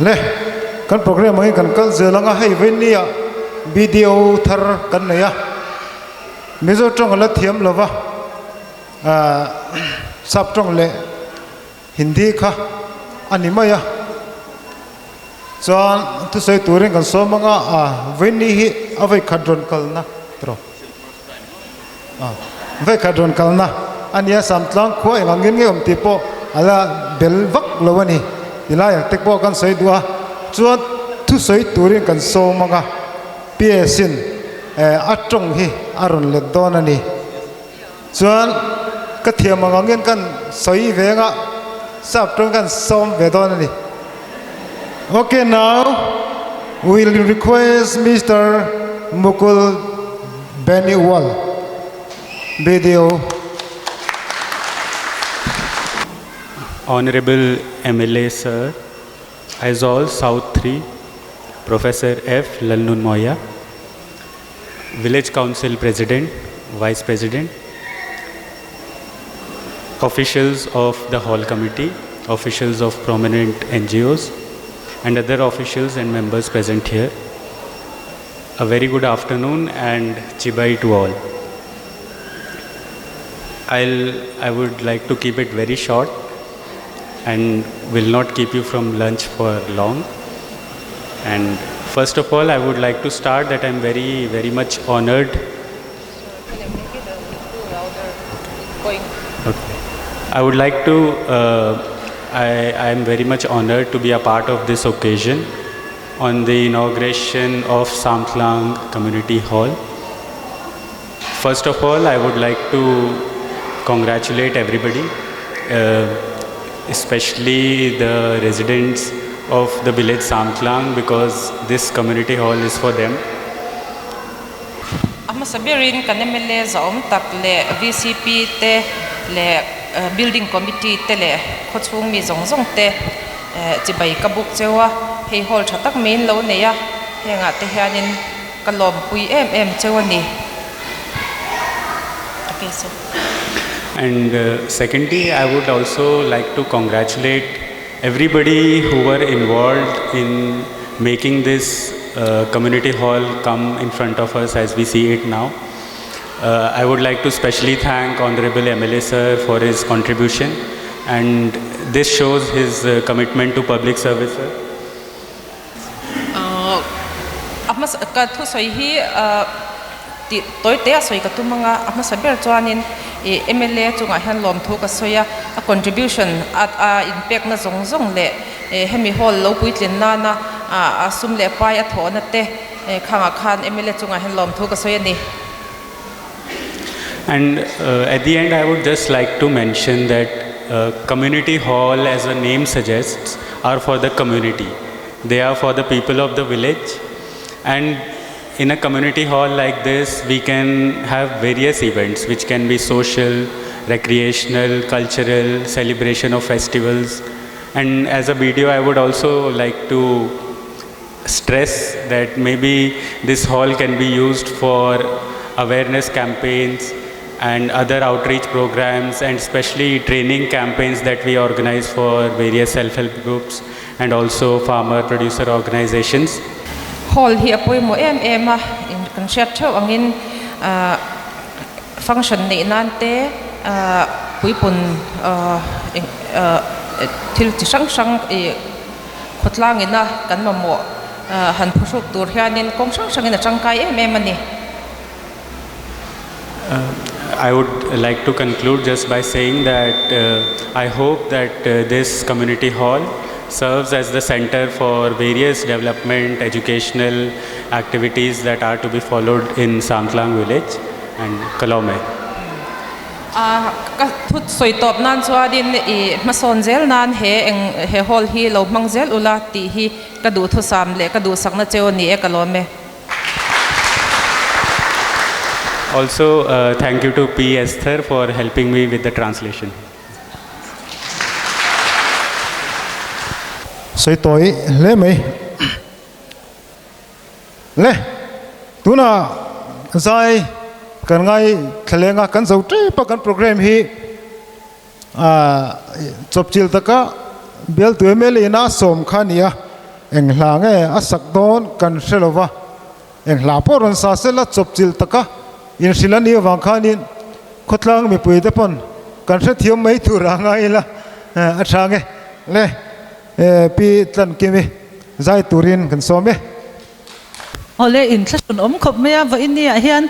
Le, kan program angin kan kal zel ang a, hei vawinia BDO thar kan nei a, Mizo tawng a la thiam lo va, Sap tawng leh Hindi kha a ni mai a, chuan thusawi turin kan sawm anga a vawiin hi a vawikhat rawn kalna tawh a vawikhat rawn kalna a nia Samtlang khua eng angin nge awm tih pawh a la bel vak lo a ni tilai ang te pawh kan sawi duh a chuan thusawi turin kan sawm anga P_S in a tawng hi a rawn let dawn a ni. Chuan ka thiam ang angin kan sawi ve anga sap tawng kan sawm ve dawn a ni. Ok now we will request Mister Mukul Beniwal BDO. Honorable MLA Sir, Aizawl South 3, Professor F. Lalnunmawia, Village Council President, Vice President, officials of the Hall Committee, officials of prominent NGOs, and other officials and members present here. A very good afternoon and chibai to all. I'll, I would like to keep it very short and will not keep you from lunch for long. And first of all, I would like to start that I'm very, very much honored. Okay. I would like to, uh, I, I am very much honored to be a part of this occasion on the inauguration of Samtlang Community Hall. First of all, I would like to congratulate everybody, uh, especially the residents of the village Samtlang because this community hall is for them. A hmasa berin kan mla zahawm tak leh vcp te leh building committee te leh khawchhung mi zawng zawng te chibai ka buk cheu a, hei hall tha tak mai in lo nei a, hengah te hianin ka lawmpui em em cheu a ni. Okay sir. And secondly, I would also like to congratulate everybody who were involved in making this uh, community hall come in front of us as we see it now. Uh, I would like to specially thank Honorable MLA sir for his contribution and this shows his uh, commitment to public service. Sir. A hmasa ka thusawi hi tih tawi te a sawi ka tum anga a hmasa ber chuanin ih M_L_A chungah hian lawmthu ka sawi a a contribution a a inpekna zawng zawng leh ih hemi hall lo puitlin nana ah a sum leh pai a thawhna te khangah khan M_L_A chungah hian lawmthu ka sawi a ni. And at the end I would just like to mention that community hall as the name suggests are for the community. They are for the people of the village and in a community hall like this we can have various events which can be social, recreational, cultural, celebration of festivals and as a video I would also like to stress that maybe this hall can be used for awareness campaigns and other outreach programs and especially training campaigns that we organize for various self-help groups and also farmer producer organizations. Hall hi a pawimawh em em a, in kan hriat theuh angin function neih nan te puipun thil chi hrang hrang ih khawtlang ina kan mamawh han phuhruk tur hianin kawng hrang hrangin a tangkai em em a ni. I would like to conclude just by saying that I hope that this community hall serves as the center for various development educational activities that are to be followed in Samtlang village and Kalome. Ka thu sawi tawp nan chuanin i hmasawn zel nan he eng he hall hi lo hmang zel ula tih hi ka duhthusam leh ka duhsakna cheu a ni e ka lawm e. Also, uh, thank you to P. Esther for helping me with the translation. Sawi tawi hle mai. Le, tuna zai kan ngai thlaleng a, kan zo tep a kan program hi chawpchilh taka bialtu mla ina a sawm kha a ni a, eng hla nge a sak dawn kan hre lo va, eng hla pawh rawn sa sela chawpchilh taka inhrilh a nih avang khanin khawtlang mipui te pawn kan hrethiam mai tur a ngai ila a tha nge le Pi Tlankimi zai turin kan sawm e. Awle inthlahrun awm khawp mai a, vawiin ni ah hian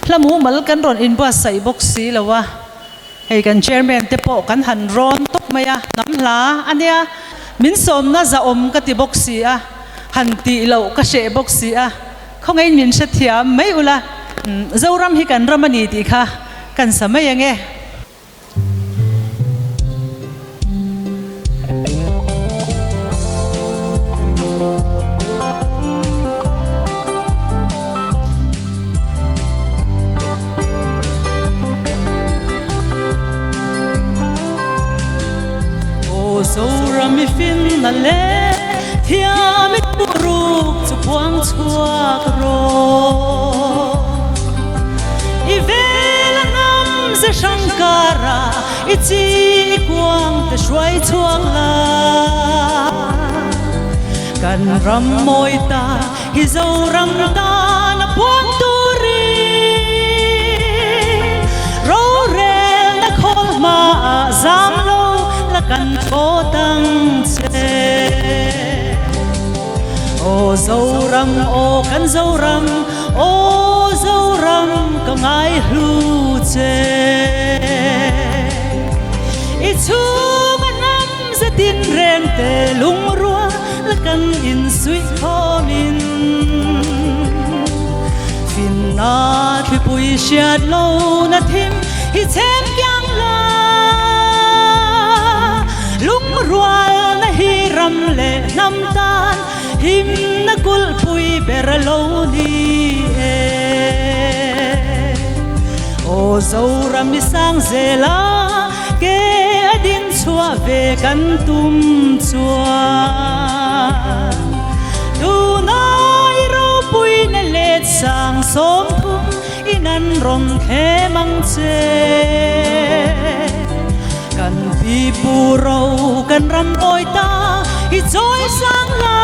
Hla mumal kan rawn inbuatsaih bawk si lo a, hei kan chairman te pawh kan han rawn tawp mai a, hnam hla a nia, min sawmna zahawm ka ti bawk si a, han tih loh ka hreh bawk si a, khawngaiin min hrethiam mai ula, Zoram hi kan ram a ni tih kha kan sa mai ang e. Aw Zoram i finna le thiam i turuk chu puang chhuak rawh. I vel a hnam ze hrang kara i chi i kuang te hruai chhuak la. Kan ram mawi ta hi Zoram tan a puang turin rorelna khawl hmaah zam lo la kan thaw tang che. Aw Zoram, aw kan Zoram, aw Zoram ka ngai hlu che. I chhung a hnam zetin reng te lungrua la kan insuih khawmin. Finna thlipui hriat lo na thim hi chhem kiang la. Lungrual na hi ram leh hnam tan himna kulhpui ber lo ni e. Aw Zoram i sang zel a, ke a din chhuah ve kan tum chuan. Tuna i ropui na let sang 30 in an rawn thlem ang che. Kan pi pu ro kan ram awi ta i chawi sang la,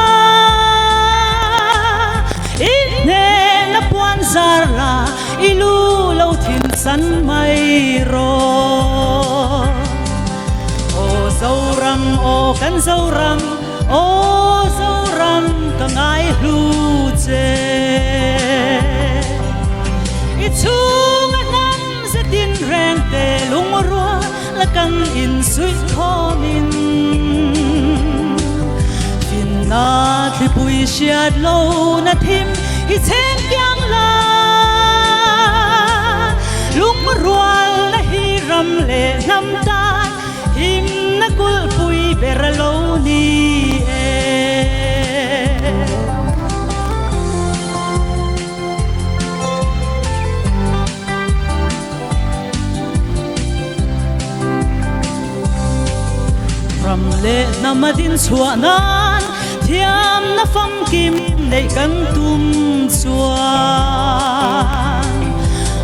i hnehna puan zar la i lu lo thin san mai rawh. Aw Zoram, aw kan Zoram, aw Zoram ka ngai hlu che. I chhung a hnam zetin reng te lungrua la kan insuih khawmin. Finna thlipui hriat lo na thim hi chhem kiang la, lungrual na hi ram. leh hnam tan himna kulhpui ber a lo ni e. Ram leh hnam a din chhuah nan thiamna famkim neih kan tum chuan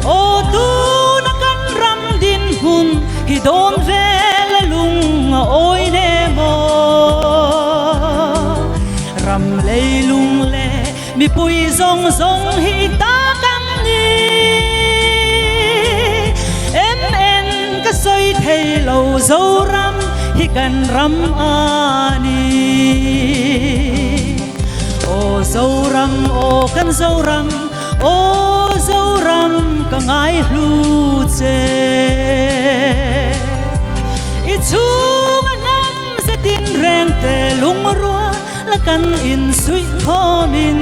aw tuna kan ram dinhmun hi dawn vel a lung a awi ne maw? Ram leilung leh mipui zawng zawng hi ta kan ni. MN ka sawi thei lo Zoram hi kan ram a ni. Aw Zoram, aw kan Zoram, aw Zoram ka ngai hlu che. I chhunga hnam zetin reng te lungrua la kan insuih khawmin.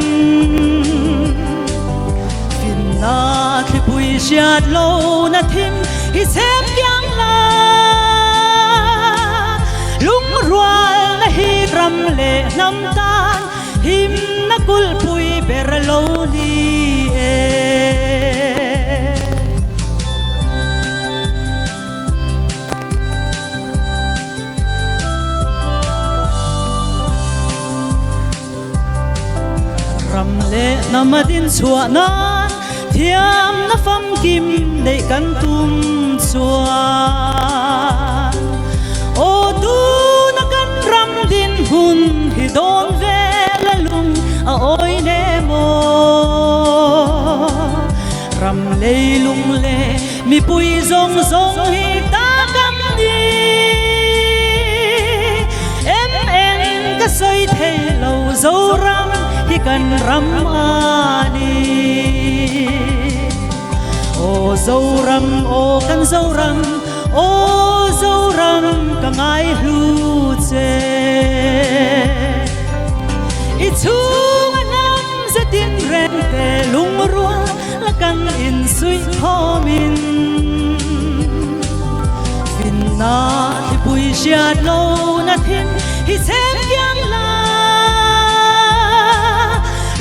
Finna thlipui hriat lo na thim hi chhem kiang la. Lungrualna hi ram leh hnam tan himna kulhpui ber lo ni e. Ram leh hnam a din chhuah nan thiamna famkim neih kan tum chuan aw tuna kan ram dinhmun hi dawn vel a lung a awi ne maw? Ram leilung leh mipui zawng zawng hi ta kan ni. MN ka sawi thei lo Zoram hi kan ram a ni. Aw Zoram, aw kan Zoram, aw Zoram ka ngai hlu che. I chhunga hnam zetin reng te lungrua la kan insuih khawmin. Finna thlipui hriat lo na thin hi chhem kiang la.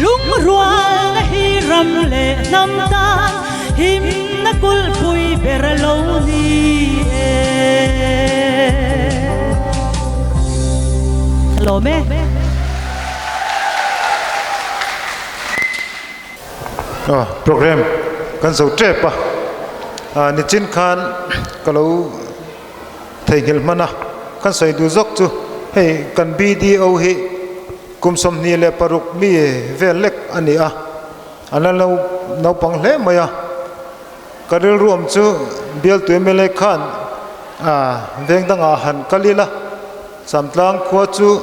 Lungrualna hi ram leh hnam tan himna kulhpui ber a lo ni e. Lawm e. Program kan zo tep a, nichin khan ka lo theihnghilh hman a, kan sawi duh zawk chu hei kan BDO hi kum 26 mi vel lek a ni a, a la lo naupang hle mai a, ka rilru awm chu bialtu mla khan veng dangah han kal ila Samtlang khua chu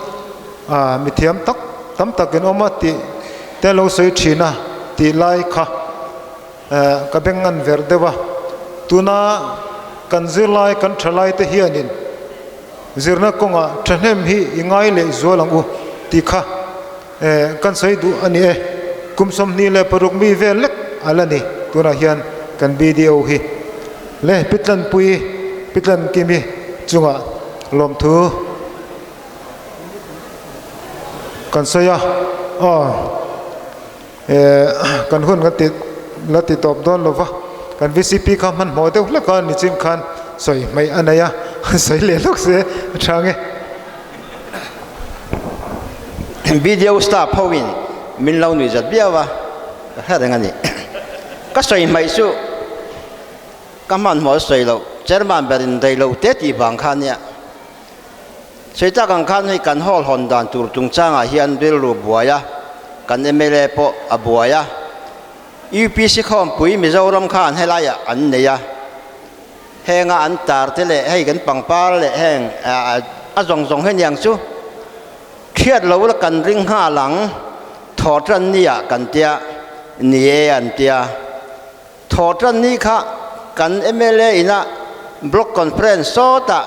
mithiam tak tam takin awm a tih te lo sawi thin a tih lai kha ka beng ngan ver deuh a. Tuna kan zirlai kan thalai te hianin zirna kawngah thahnem hi i ngai leh zual ang u tih kha kan sawi duh a ni e. Kum 26 mi vel lek a la ni tunah hian kan BDO hi le Pitlanpui Pitlankimi chungah lawmthu kan sawi a, aw eh kan hun kan ti la ti tawp dawn lo va, kan VCP kha hmanhmawh deuh hlek a nichin khan sawi hmaih a nei a, sawi leh hlawk se a tha nge. Video staff ho in min lo nuih zat viau a, ka hre reng a ni. Ka sawi hmaih chu ka hmanhmawh sawi loh chairman berin rei lo te tih vang kha nia. Sawi tak ang khan hei kan hall hawn dan tur chungchangah hian rilru buai a, kan mla pawh a buai a. UPC khawmpui Mizoram khan helaiah an nei a, henga an tar te leh hei kan pangpar leh heng a zawng zawng hi aniang chu thiat lo la kan ring nghal ang, thaw tan ni ah kan tia, ni e an tia. Thaw tan ni kha kan mla ina block conference sawtah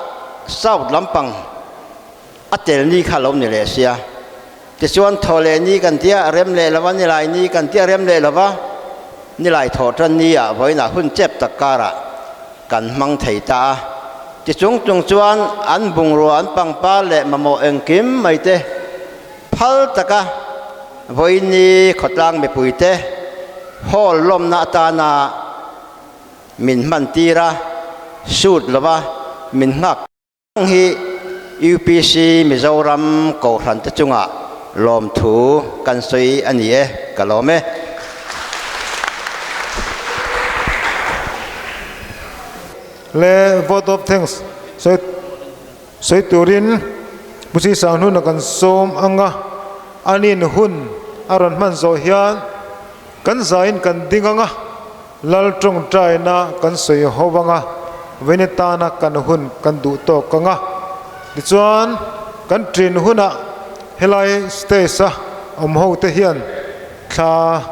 south lampang a tel ni kha lo ni leh sia. Tichuan thaw leh ni kan tia rem leh lova, nilai ni kan tia rem leh lova, nilai thaw tan ni ah vawiinah hun chep tak karah kan hmang thei ta a. Ti chung chung chuan an bungrua an pangpar leh mamawh engkim mai te phal taka vawiini khawtlang mipuite hall lawmna atana min hman tir a, suit lova min nghak hi UPC Mizoram Kohhran te chungah lawmthu kan sawi a ni e, ka lawm e. Le vote of thanks sawi sawi turin Pu Sisang hnuna kan sawm anga anin hun a rawn hman zawh hian kan zain kan ding anga lal tawngtaina kan sawi ho anga vawin atana kan hun kan duh tawk anga tichuan kan ṭin hunah helai stage a awm ho te hian thla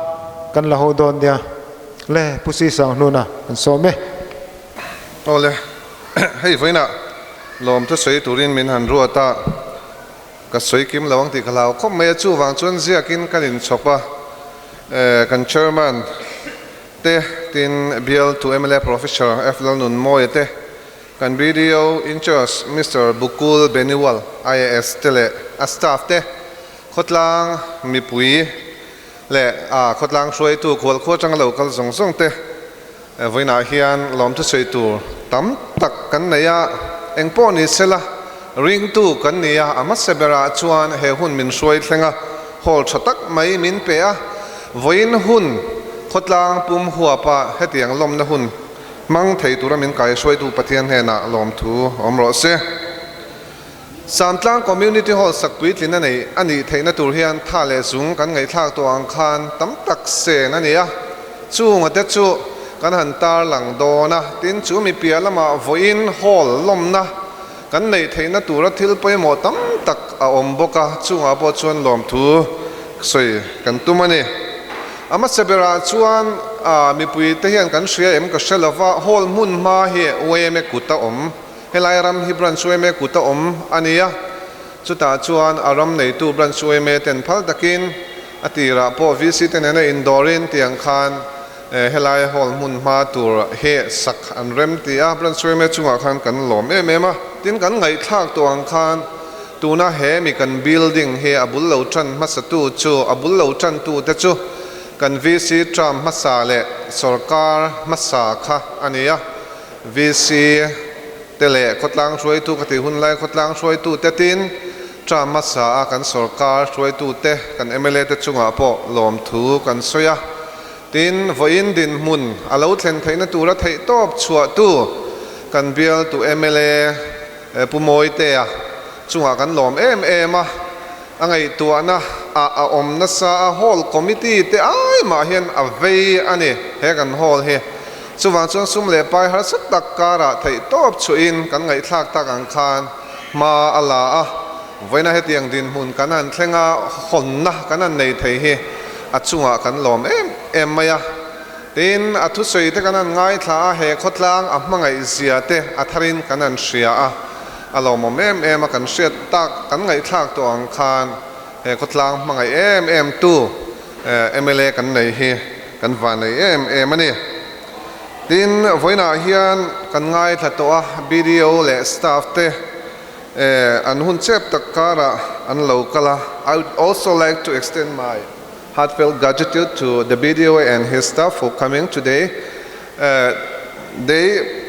kan la ho dawn nia. Le Pu Sisang hnuna kan sawm e. Awle, hei vawiinah lawm chu sawi turin min han ruat a, ka sawi kim lo ang tih ka hlau khawp mai a, chuvang chuan ziakin kan inchhawp a, kan Chairman te tin bial tu mla Professor F Lalnunmawia te, kan BDO in-charge Mister Bukul Beniwal IAS te leh a staff te, khawtlang mipui leh a khawtlang hruaitu khual khua atanga lo kal zawng zawng te vawiinah hian lawmthu sawi tur tam tak kan nei a, eng pawh ni sela ringtu kan ni a, a hmasa berah chuan he hun min hruai thleng a, hall tha tak mai min pe a, vawiin hun khawtlang pum huapa hetiang lawmna hun hmang thei tura min kai hruaitu Pathian hnenah lawmthu awm rawh se. Samtlang Community Hall sak puitlin a nei a nih theihna tur hian tha leh zung kan ngaihthlak tawh ang khan tam tak sen a ni a, chunga te chu kan han tarlang dawn a, tin chu mi piah lamah vawiin hall lawmna kan neih theihna tura thil pawimawh tam tak a awm bawk a, chungah pawh chuan lawmthu sawi kan tum a ni. A hmasa berah chuan mipui te hian kan hria em ka hre lova, hall hmun hma hi yma kut a awm. Helai ram hi Branch yma kut a awm a ni a, chutah chuan a ram neitu Branch yma ten phal takin a tirah pawh VC te nena indawrin tiang khan helai hall hmun hma tur hi sak an rem ti a, Branch yma chungah khan kan lawm em em a. Tin kan ngaihthlak tawh ang khan tuna he mi kan building hi a bul lo tan hmasatu chu a bul lo tantu te chu kan VC term hmasa leh sawrkar hmasa kha a ni a. VC te leh khawtlang hruaitu ka tih hun lai khawtlang hruaitu te tin term hmasa a kan sawrkar hruaitu te kan mla te chungah pawh lawmthu kan sawi a, tin vawiin dinhmun a lo thlen theihna tura theih tawp chhuahtu kan bialtu mla Pu Mawitea chungah kan lawm em em a, a ngaihtuahna ah a awm nasa a, hall committee te ai mah hian a vei a ni he kan hall hi. Chuvang chuan sum leh pai harsa tak karah theih tawp chhuahin kan ngaihthlak tak ang khan hma a la a, vawiina hetiang dinhmun kan han thleng a, hawnna kan han nei thei hi a chungah kan lawm em em mai a. Tin, a thusawi te kan han ngaithla a, he khawtlang a hmangaih zia te a tharin kan han hria a, a lawmawm em em a, kan hriat tak kan ngaihthlak tawh ang khan he khawtlang hmangaih em em tu mla kan nei hi Kan va nei em em a ni. Tin, vawiinah hian kan ngaithla tawh a, BDO leh staff te an hun chep tak karah an lo kal a. I would also like to extend my heartfelt gratitude to the BDO and his staff for coming today. They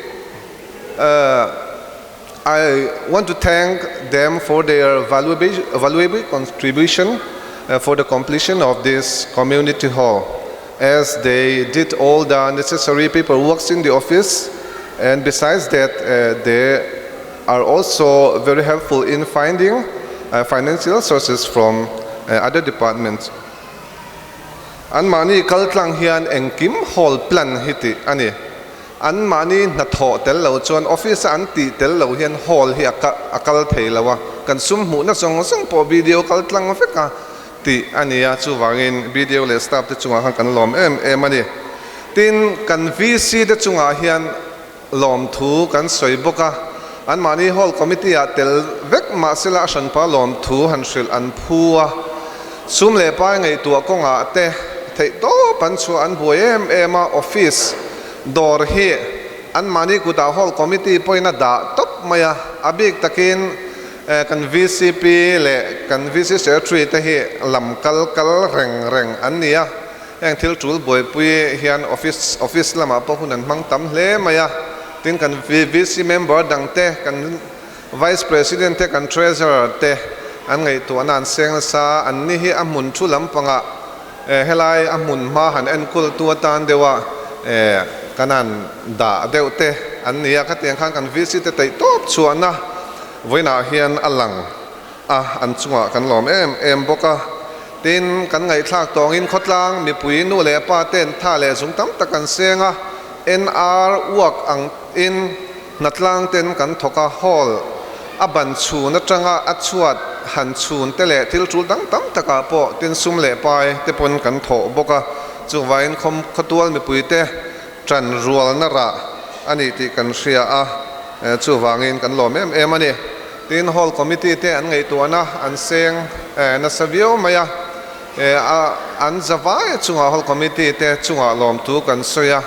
I want to thank them for their valuable, valuable contribution for the completion of this community hall, as they did all the necessary paperwork in the office, and besides that, they are also very helpful in finding financial sources from other departments. An mahni kaltlang hian engkim hall plan hi tih a ni. An mahni hnathawh tel lo chuan office a an tih tel lo hian hall hi a kal thei lo a, kan sum hmuhna zawng zawng pawh video kal tlang vek a tih a ni a, chuvangin video leh staff te chungah khan kan lawm em em a ni. Tin, kan VC te chungah hian lawmthu kan sawi bawk a, an mahni hall committee ah tel vek mahsela a hranpa lawmthu han hrilh an phu a, sum leh pai ngaihtuah kawngah te theihtawp an chhuah an buai em em a, office Dawr hi anmahni kutah hall committee pawhin a dah tawp khawp mai a, a bik takin kan vcp leh kan VC Secretary te hi lam kal kal reng reng an ni a, heng thil tul buaipui hian office office lamah pawh hun an hmang tam hle mai a, tin kan VC member dang te kan Vice President te kan Treasurer te an ngaihtuahna an seng nasa, an ni hi a hmun thu lampangah helai a hmun hma han enkawl tu atan deuha kan han dah deuh te an ni a, khatiang khan kan VC te teih tawp chhuahna vawiinah hian a lang a, an chungah kan lawm em em bawk a. Tin, kan ngaihthlak tawngin khawtlang mipui nu leh pa ten tha leh zung tam tak an seng a, NR uak ang in Hnatlang ten kan thawk a, hall a ban chhun atanga a chhuat han chhun te leh thil tul dang tam takah pawh tin sum leh pai te pawn kan thawh bawk a, chuvangin khawtual mipui te tan rualna rah a ni tih kan hria a, chuvangin kan lawm em em a ni. Tin, hall committee te an ngaihtuahna an seng nasa viau mai a, an zavai chungah hall committee te chungah lawmthu kan sawi a.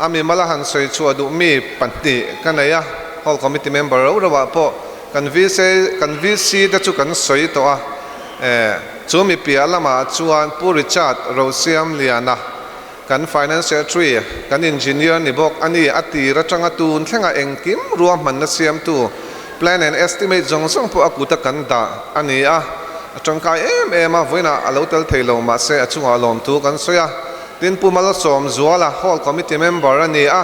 A mimala han sawi chhuah duh mi pahnih ka nei a, Hall Committee member ro ro ah pawh kan VC kan VC te chu kan sawi tawh a, eh chu mi piah lamah chuan Pu Richard Rosiamliana kan Finance Secretary, kan Engineer ni bawk a ni, a tir atanga tun thlenga engkim ruahmanna siamtu Plan and Estimate zawng zawng pawh a kuta kan dah a ni a, a tangkai em em a, vawiinah a lo tel thei lo mahse a chungah lawmthu kan sawi a. Tin Pu Malsawmzuala, Hall Committee member a ni a,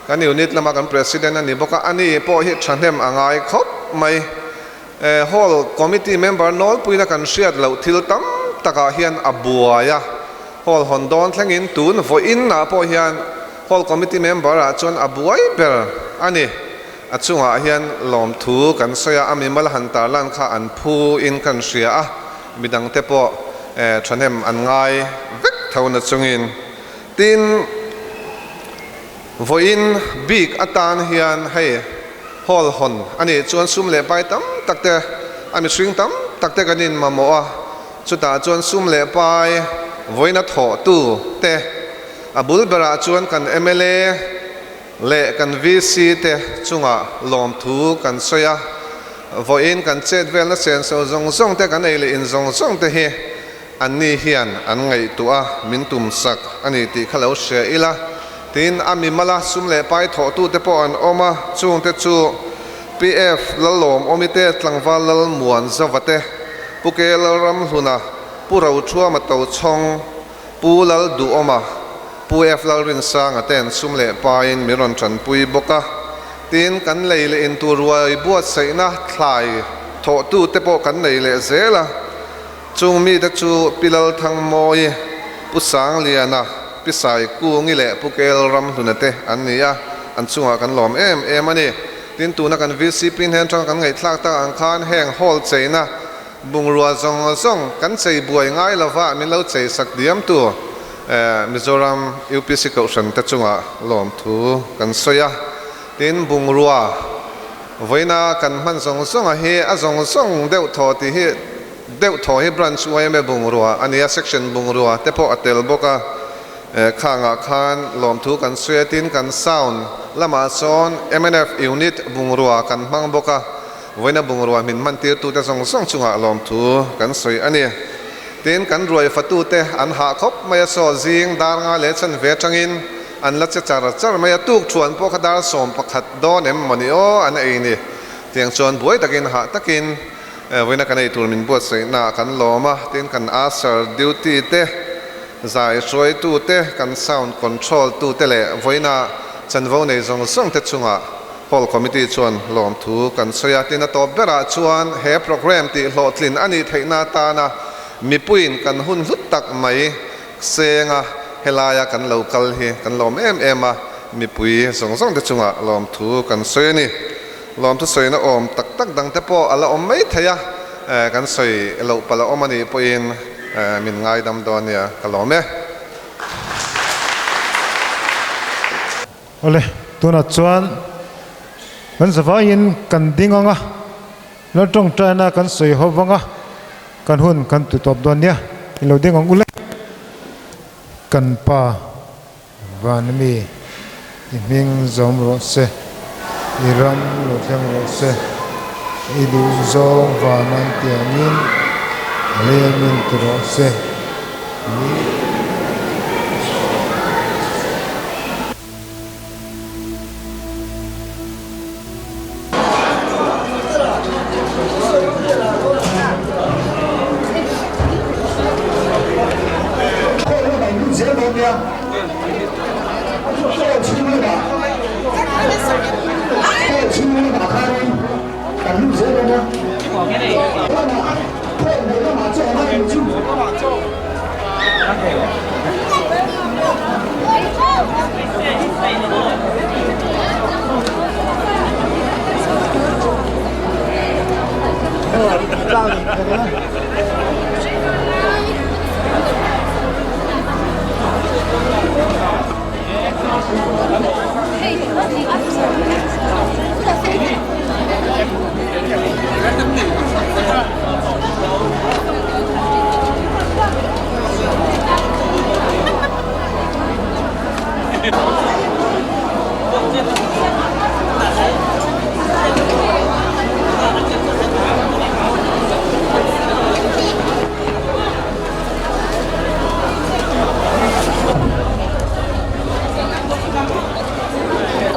kan unit lama kan President a ni bawk a, ani pawh hi thahnem a ngai khawp mai. Hall Committee member nawlpuina kan hriat loh thil tam takah hian a buai a, Hall hawn dawn thlengin tun vawiin ah pawh hian Hall Committee member ah chuan a buai ber a ni. A chungah hian lawmthu kan sawi a, a mimal han tarlan kha an phu in kan hria a, midangte pawh thahnem an ngai vek tho na chungin. Tin, vawiin bik atan hian hei hall hawn a nih chuan sum leh pai tam tak te, a mihring tam tak te kan inmamawh a, chutah chuan sum leh pai vawiin a thawhtu te, a bul berah chuan kan mla, Leh kan VC te chungah lawmthu kan sawi a, vawiin kan chet velna senso zawng zawng te kan ei leh in zawng zawng te hi anni hian an ngaihtuah a, min tumsak a ni tih kha lo hria ila. Tin, a mimala sum leh pai thawhtute pawh an awm a, chungte chu PF Lalawm Awmite, Tlangval Lalmuan Zova te, Pu Ke Lalramhluna, Pu Rothuama Tochhawng, Pu Lalduhawma, Pu F. Lalrinsanga ten sum leh pain min rawn tanpui bawk a. Tin, kan lei leh intur ruai buatsaihna thlai thawhtute pawh kan nei leh zel a. Chung mite chu Pi Lalthangmawi, Pu Sangliana, Pi Saikungi leh Pu Kel Ramhluna te an ni a, an chungah kan lawm em em a ni. Tin, tuna kan vcp hnen atanga kan ngaihthlak tak ang khan heng hall cheina Bungrua zawng zawng kan chei buai ngai lova min lo chei sak diam tu Mizoram UPC Kohhran te chungah lawmthu kan sawi a. Tin, bungrua vawiina kan hman zawng zawnga hi a zawng zawng deuh thaw tih hi deuh thaw hi Branch yma bungrua a ni a, Section bungrua te pawh a tel bawk a. Khangah khan lawmthu kan sawi a, tin kan sound lamah sawn mnf Unit bungrua kan hmang bawk a. Vawiina bungrua min hmantirtute zawng zawng chungah lawmthu kan sawi a ni. Tin, kan ruai fatute an hah khawp mai a, saw zing dar nga leh chan ve atangin an la che char char mai a, tuk thuan pawh kha dar 11 dawn em mawni aw an ei ni. Tiang chuan buai takin hah takin vawiina kan ei tur min buatsaihnaah kan lawm a, tin kan usher duty te, zai hruaitute, kan sound control tute leh vawiina chanvo nei zawng zawng te chungah Hall Committee chuan lawmthu kan sawi a, tin a tawp berah chuan he programme tih hlawhtlin a nih theihna atana mipuiin kan hun hlut tak mai senga helaia kan lo kal hi kan lawm em em a, mipui zawng zawng te chungah lawmthu kan sawi a ni. Lawmthu sawina awm tak tak dang te pawh a la awm mai thei a, kan sawi loh palh a awm a nih pawhin min ngaidam dawn nia ka lawm e. Awle, tunah chuan kan zavaiin kan ding ang a, lo tawngtaina kan sawi ho vang a, kan hun kan tu tawp dawn nia, i lo ding ang u le. Kan pa van mi i hming zawm rawh se. I ram lo thleng rawh se. I duhzawng van an tiangin lemin ti rawh se. Ni.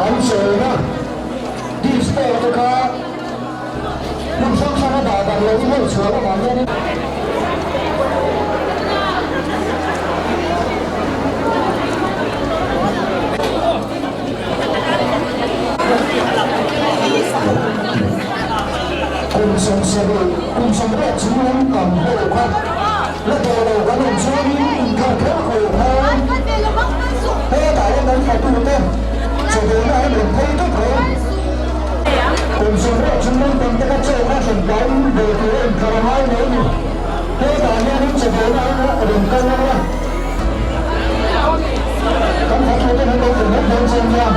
Kan sawina display te kha hmun hrang hranga dah darh loh in hei chhuah lamah hianin. Kum sawmsarih, kum sawmriat chhungin kan ho kha la tawh lo kan awm chuanin inthar kher ko khan hetah hian kan fatute chawhmehna an rawn phei tawp reng. Kum sawmriat chhungin kan te kha chaw kha hran pahin ve tur a inthar a ngai mai a ni. Hetah hianin chawhmehna an rawn kal ang a, kan fatute kan lo tel mai dawn chiang nia.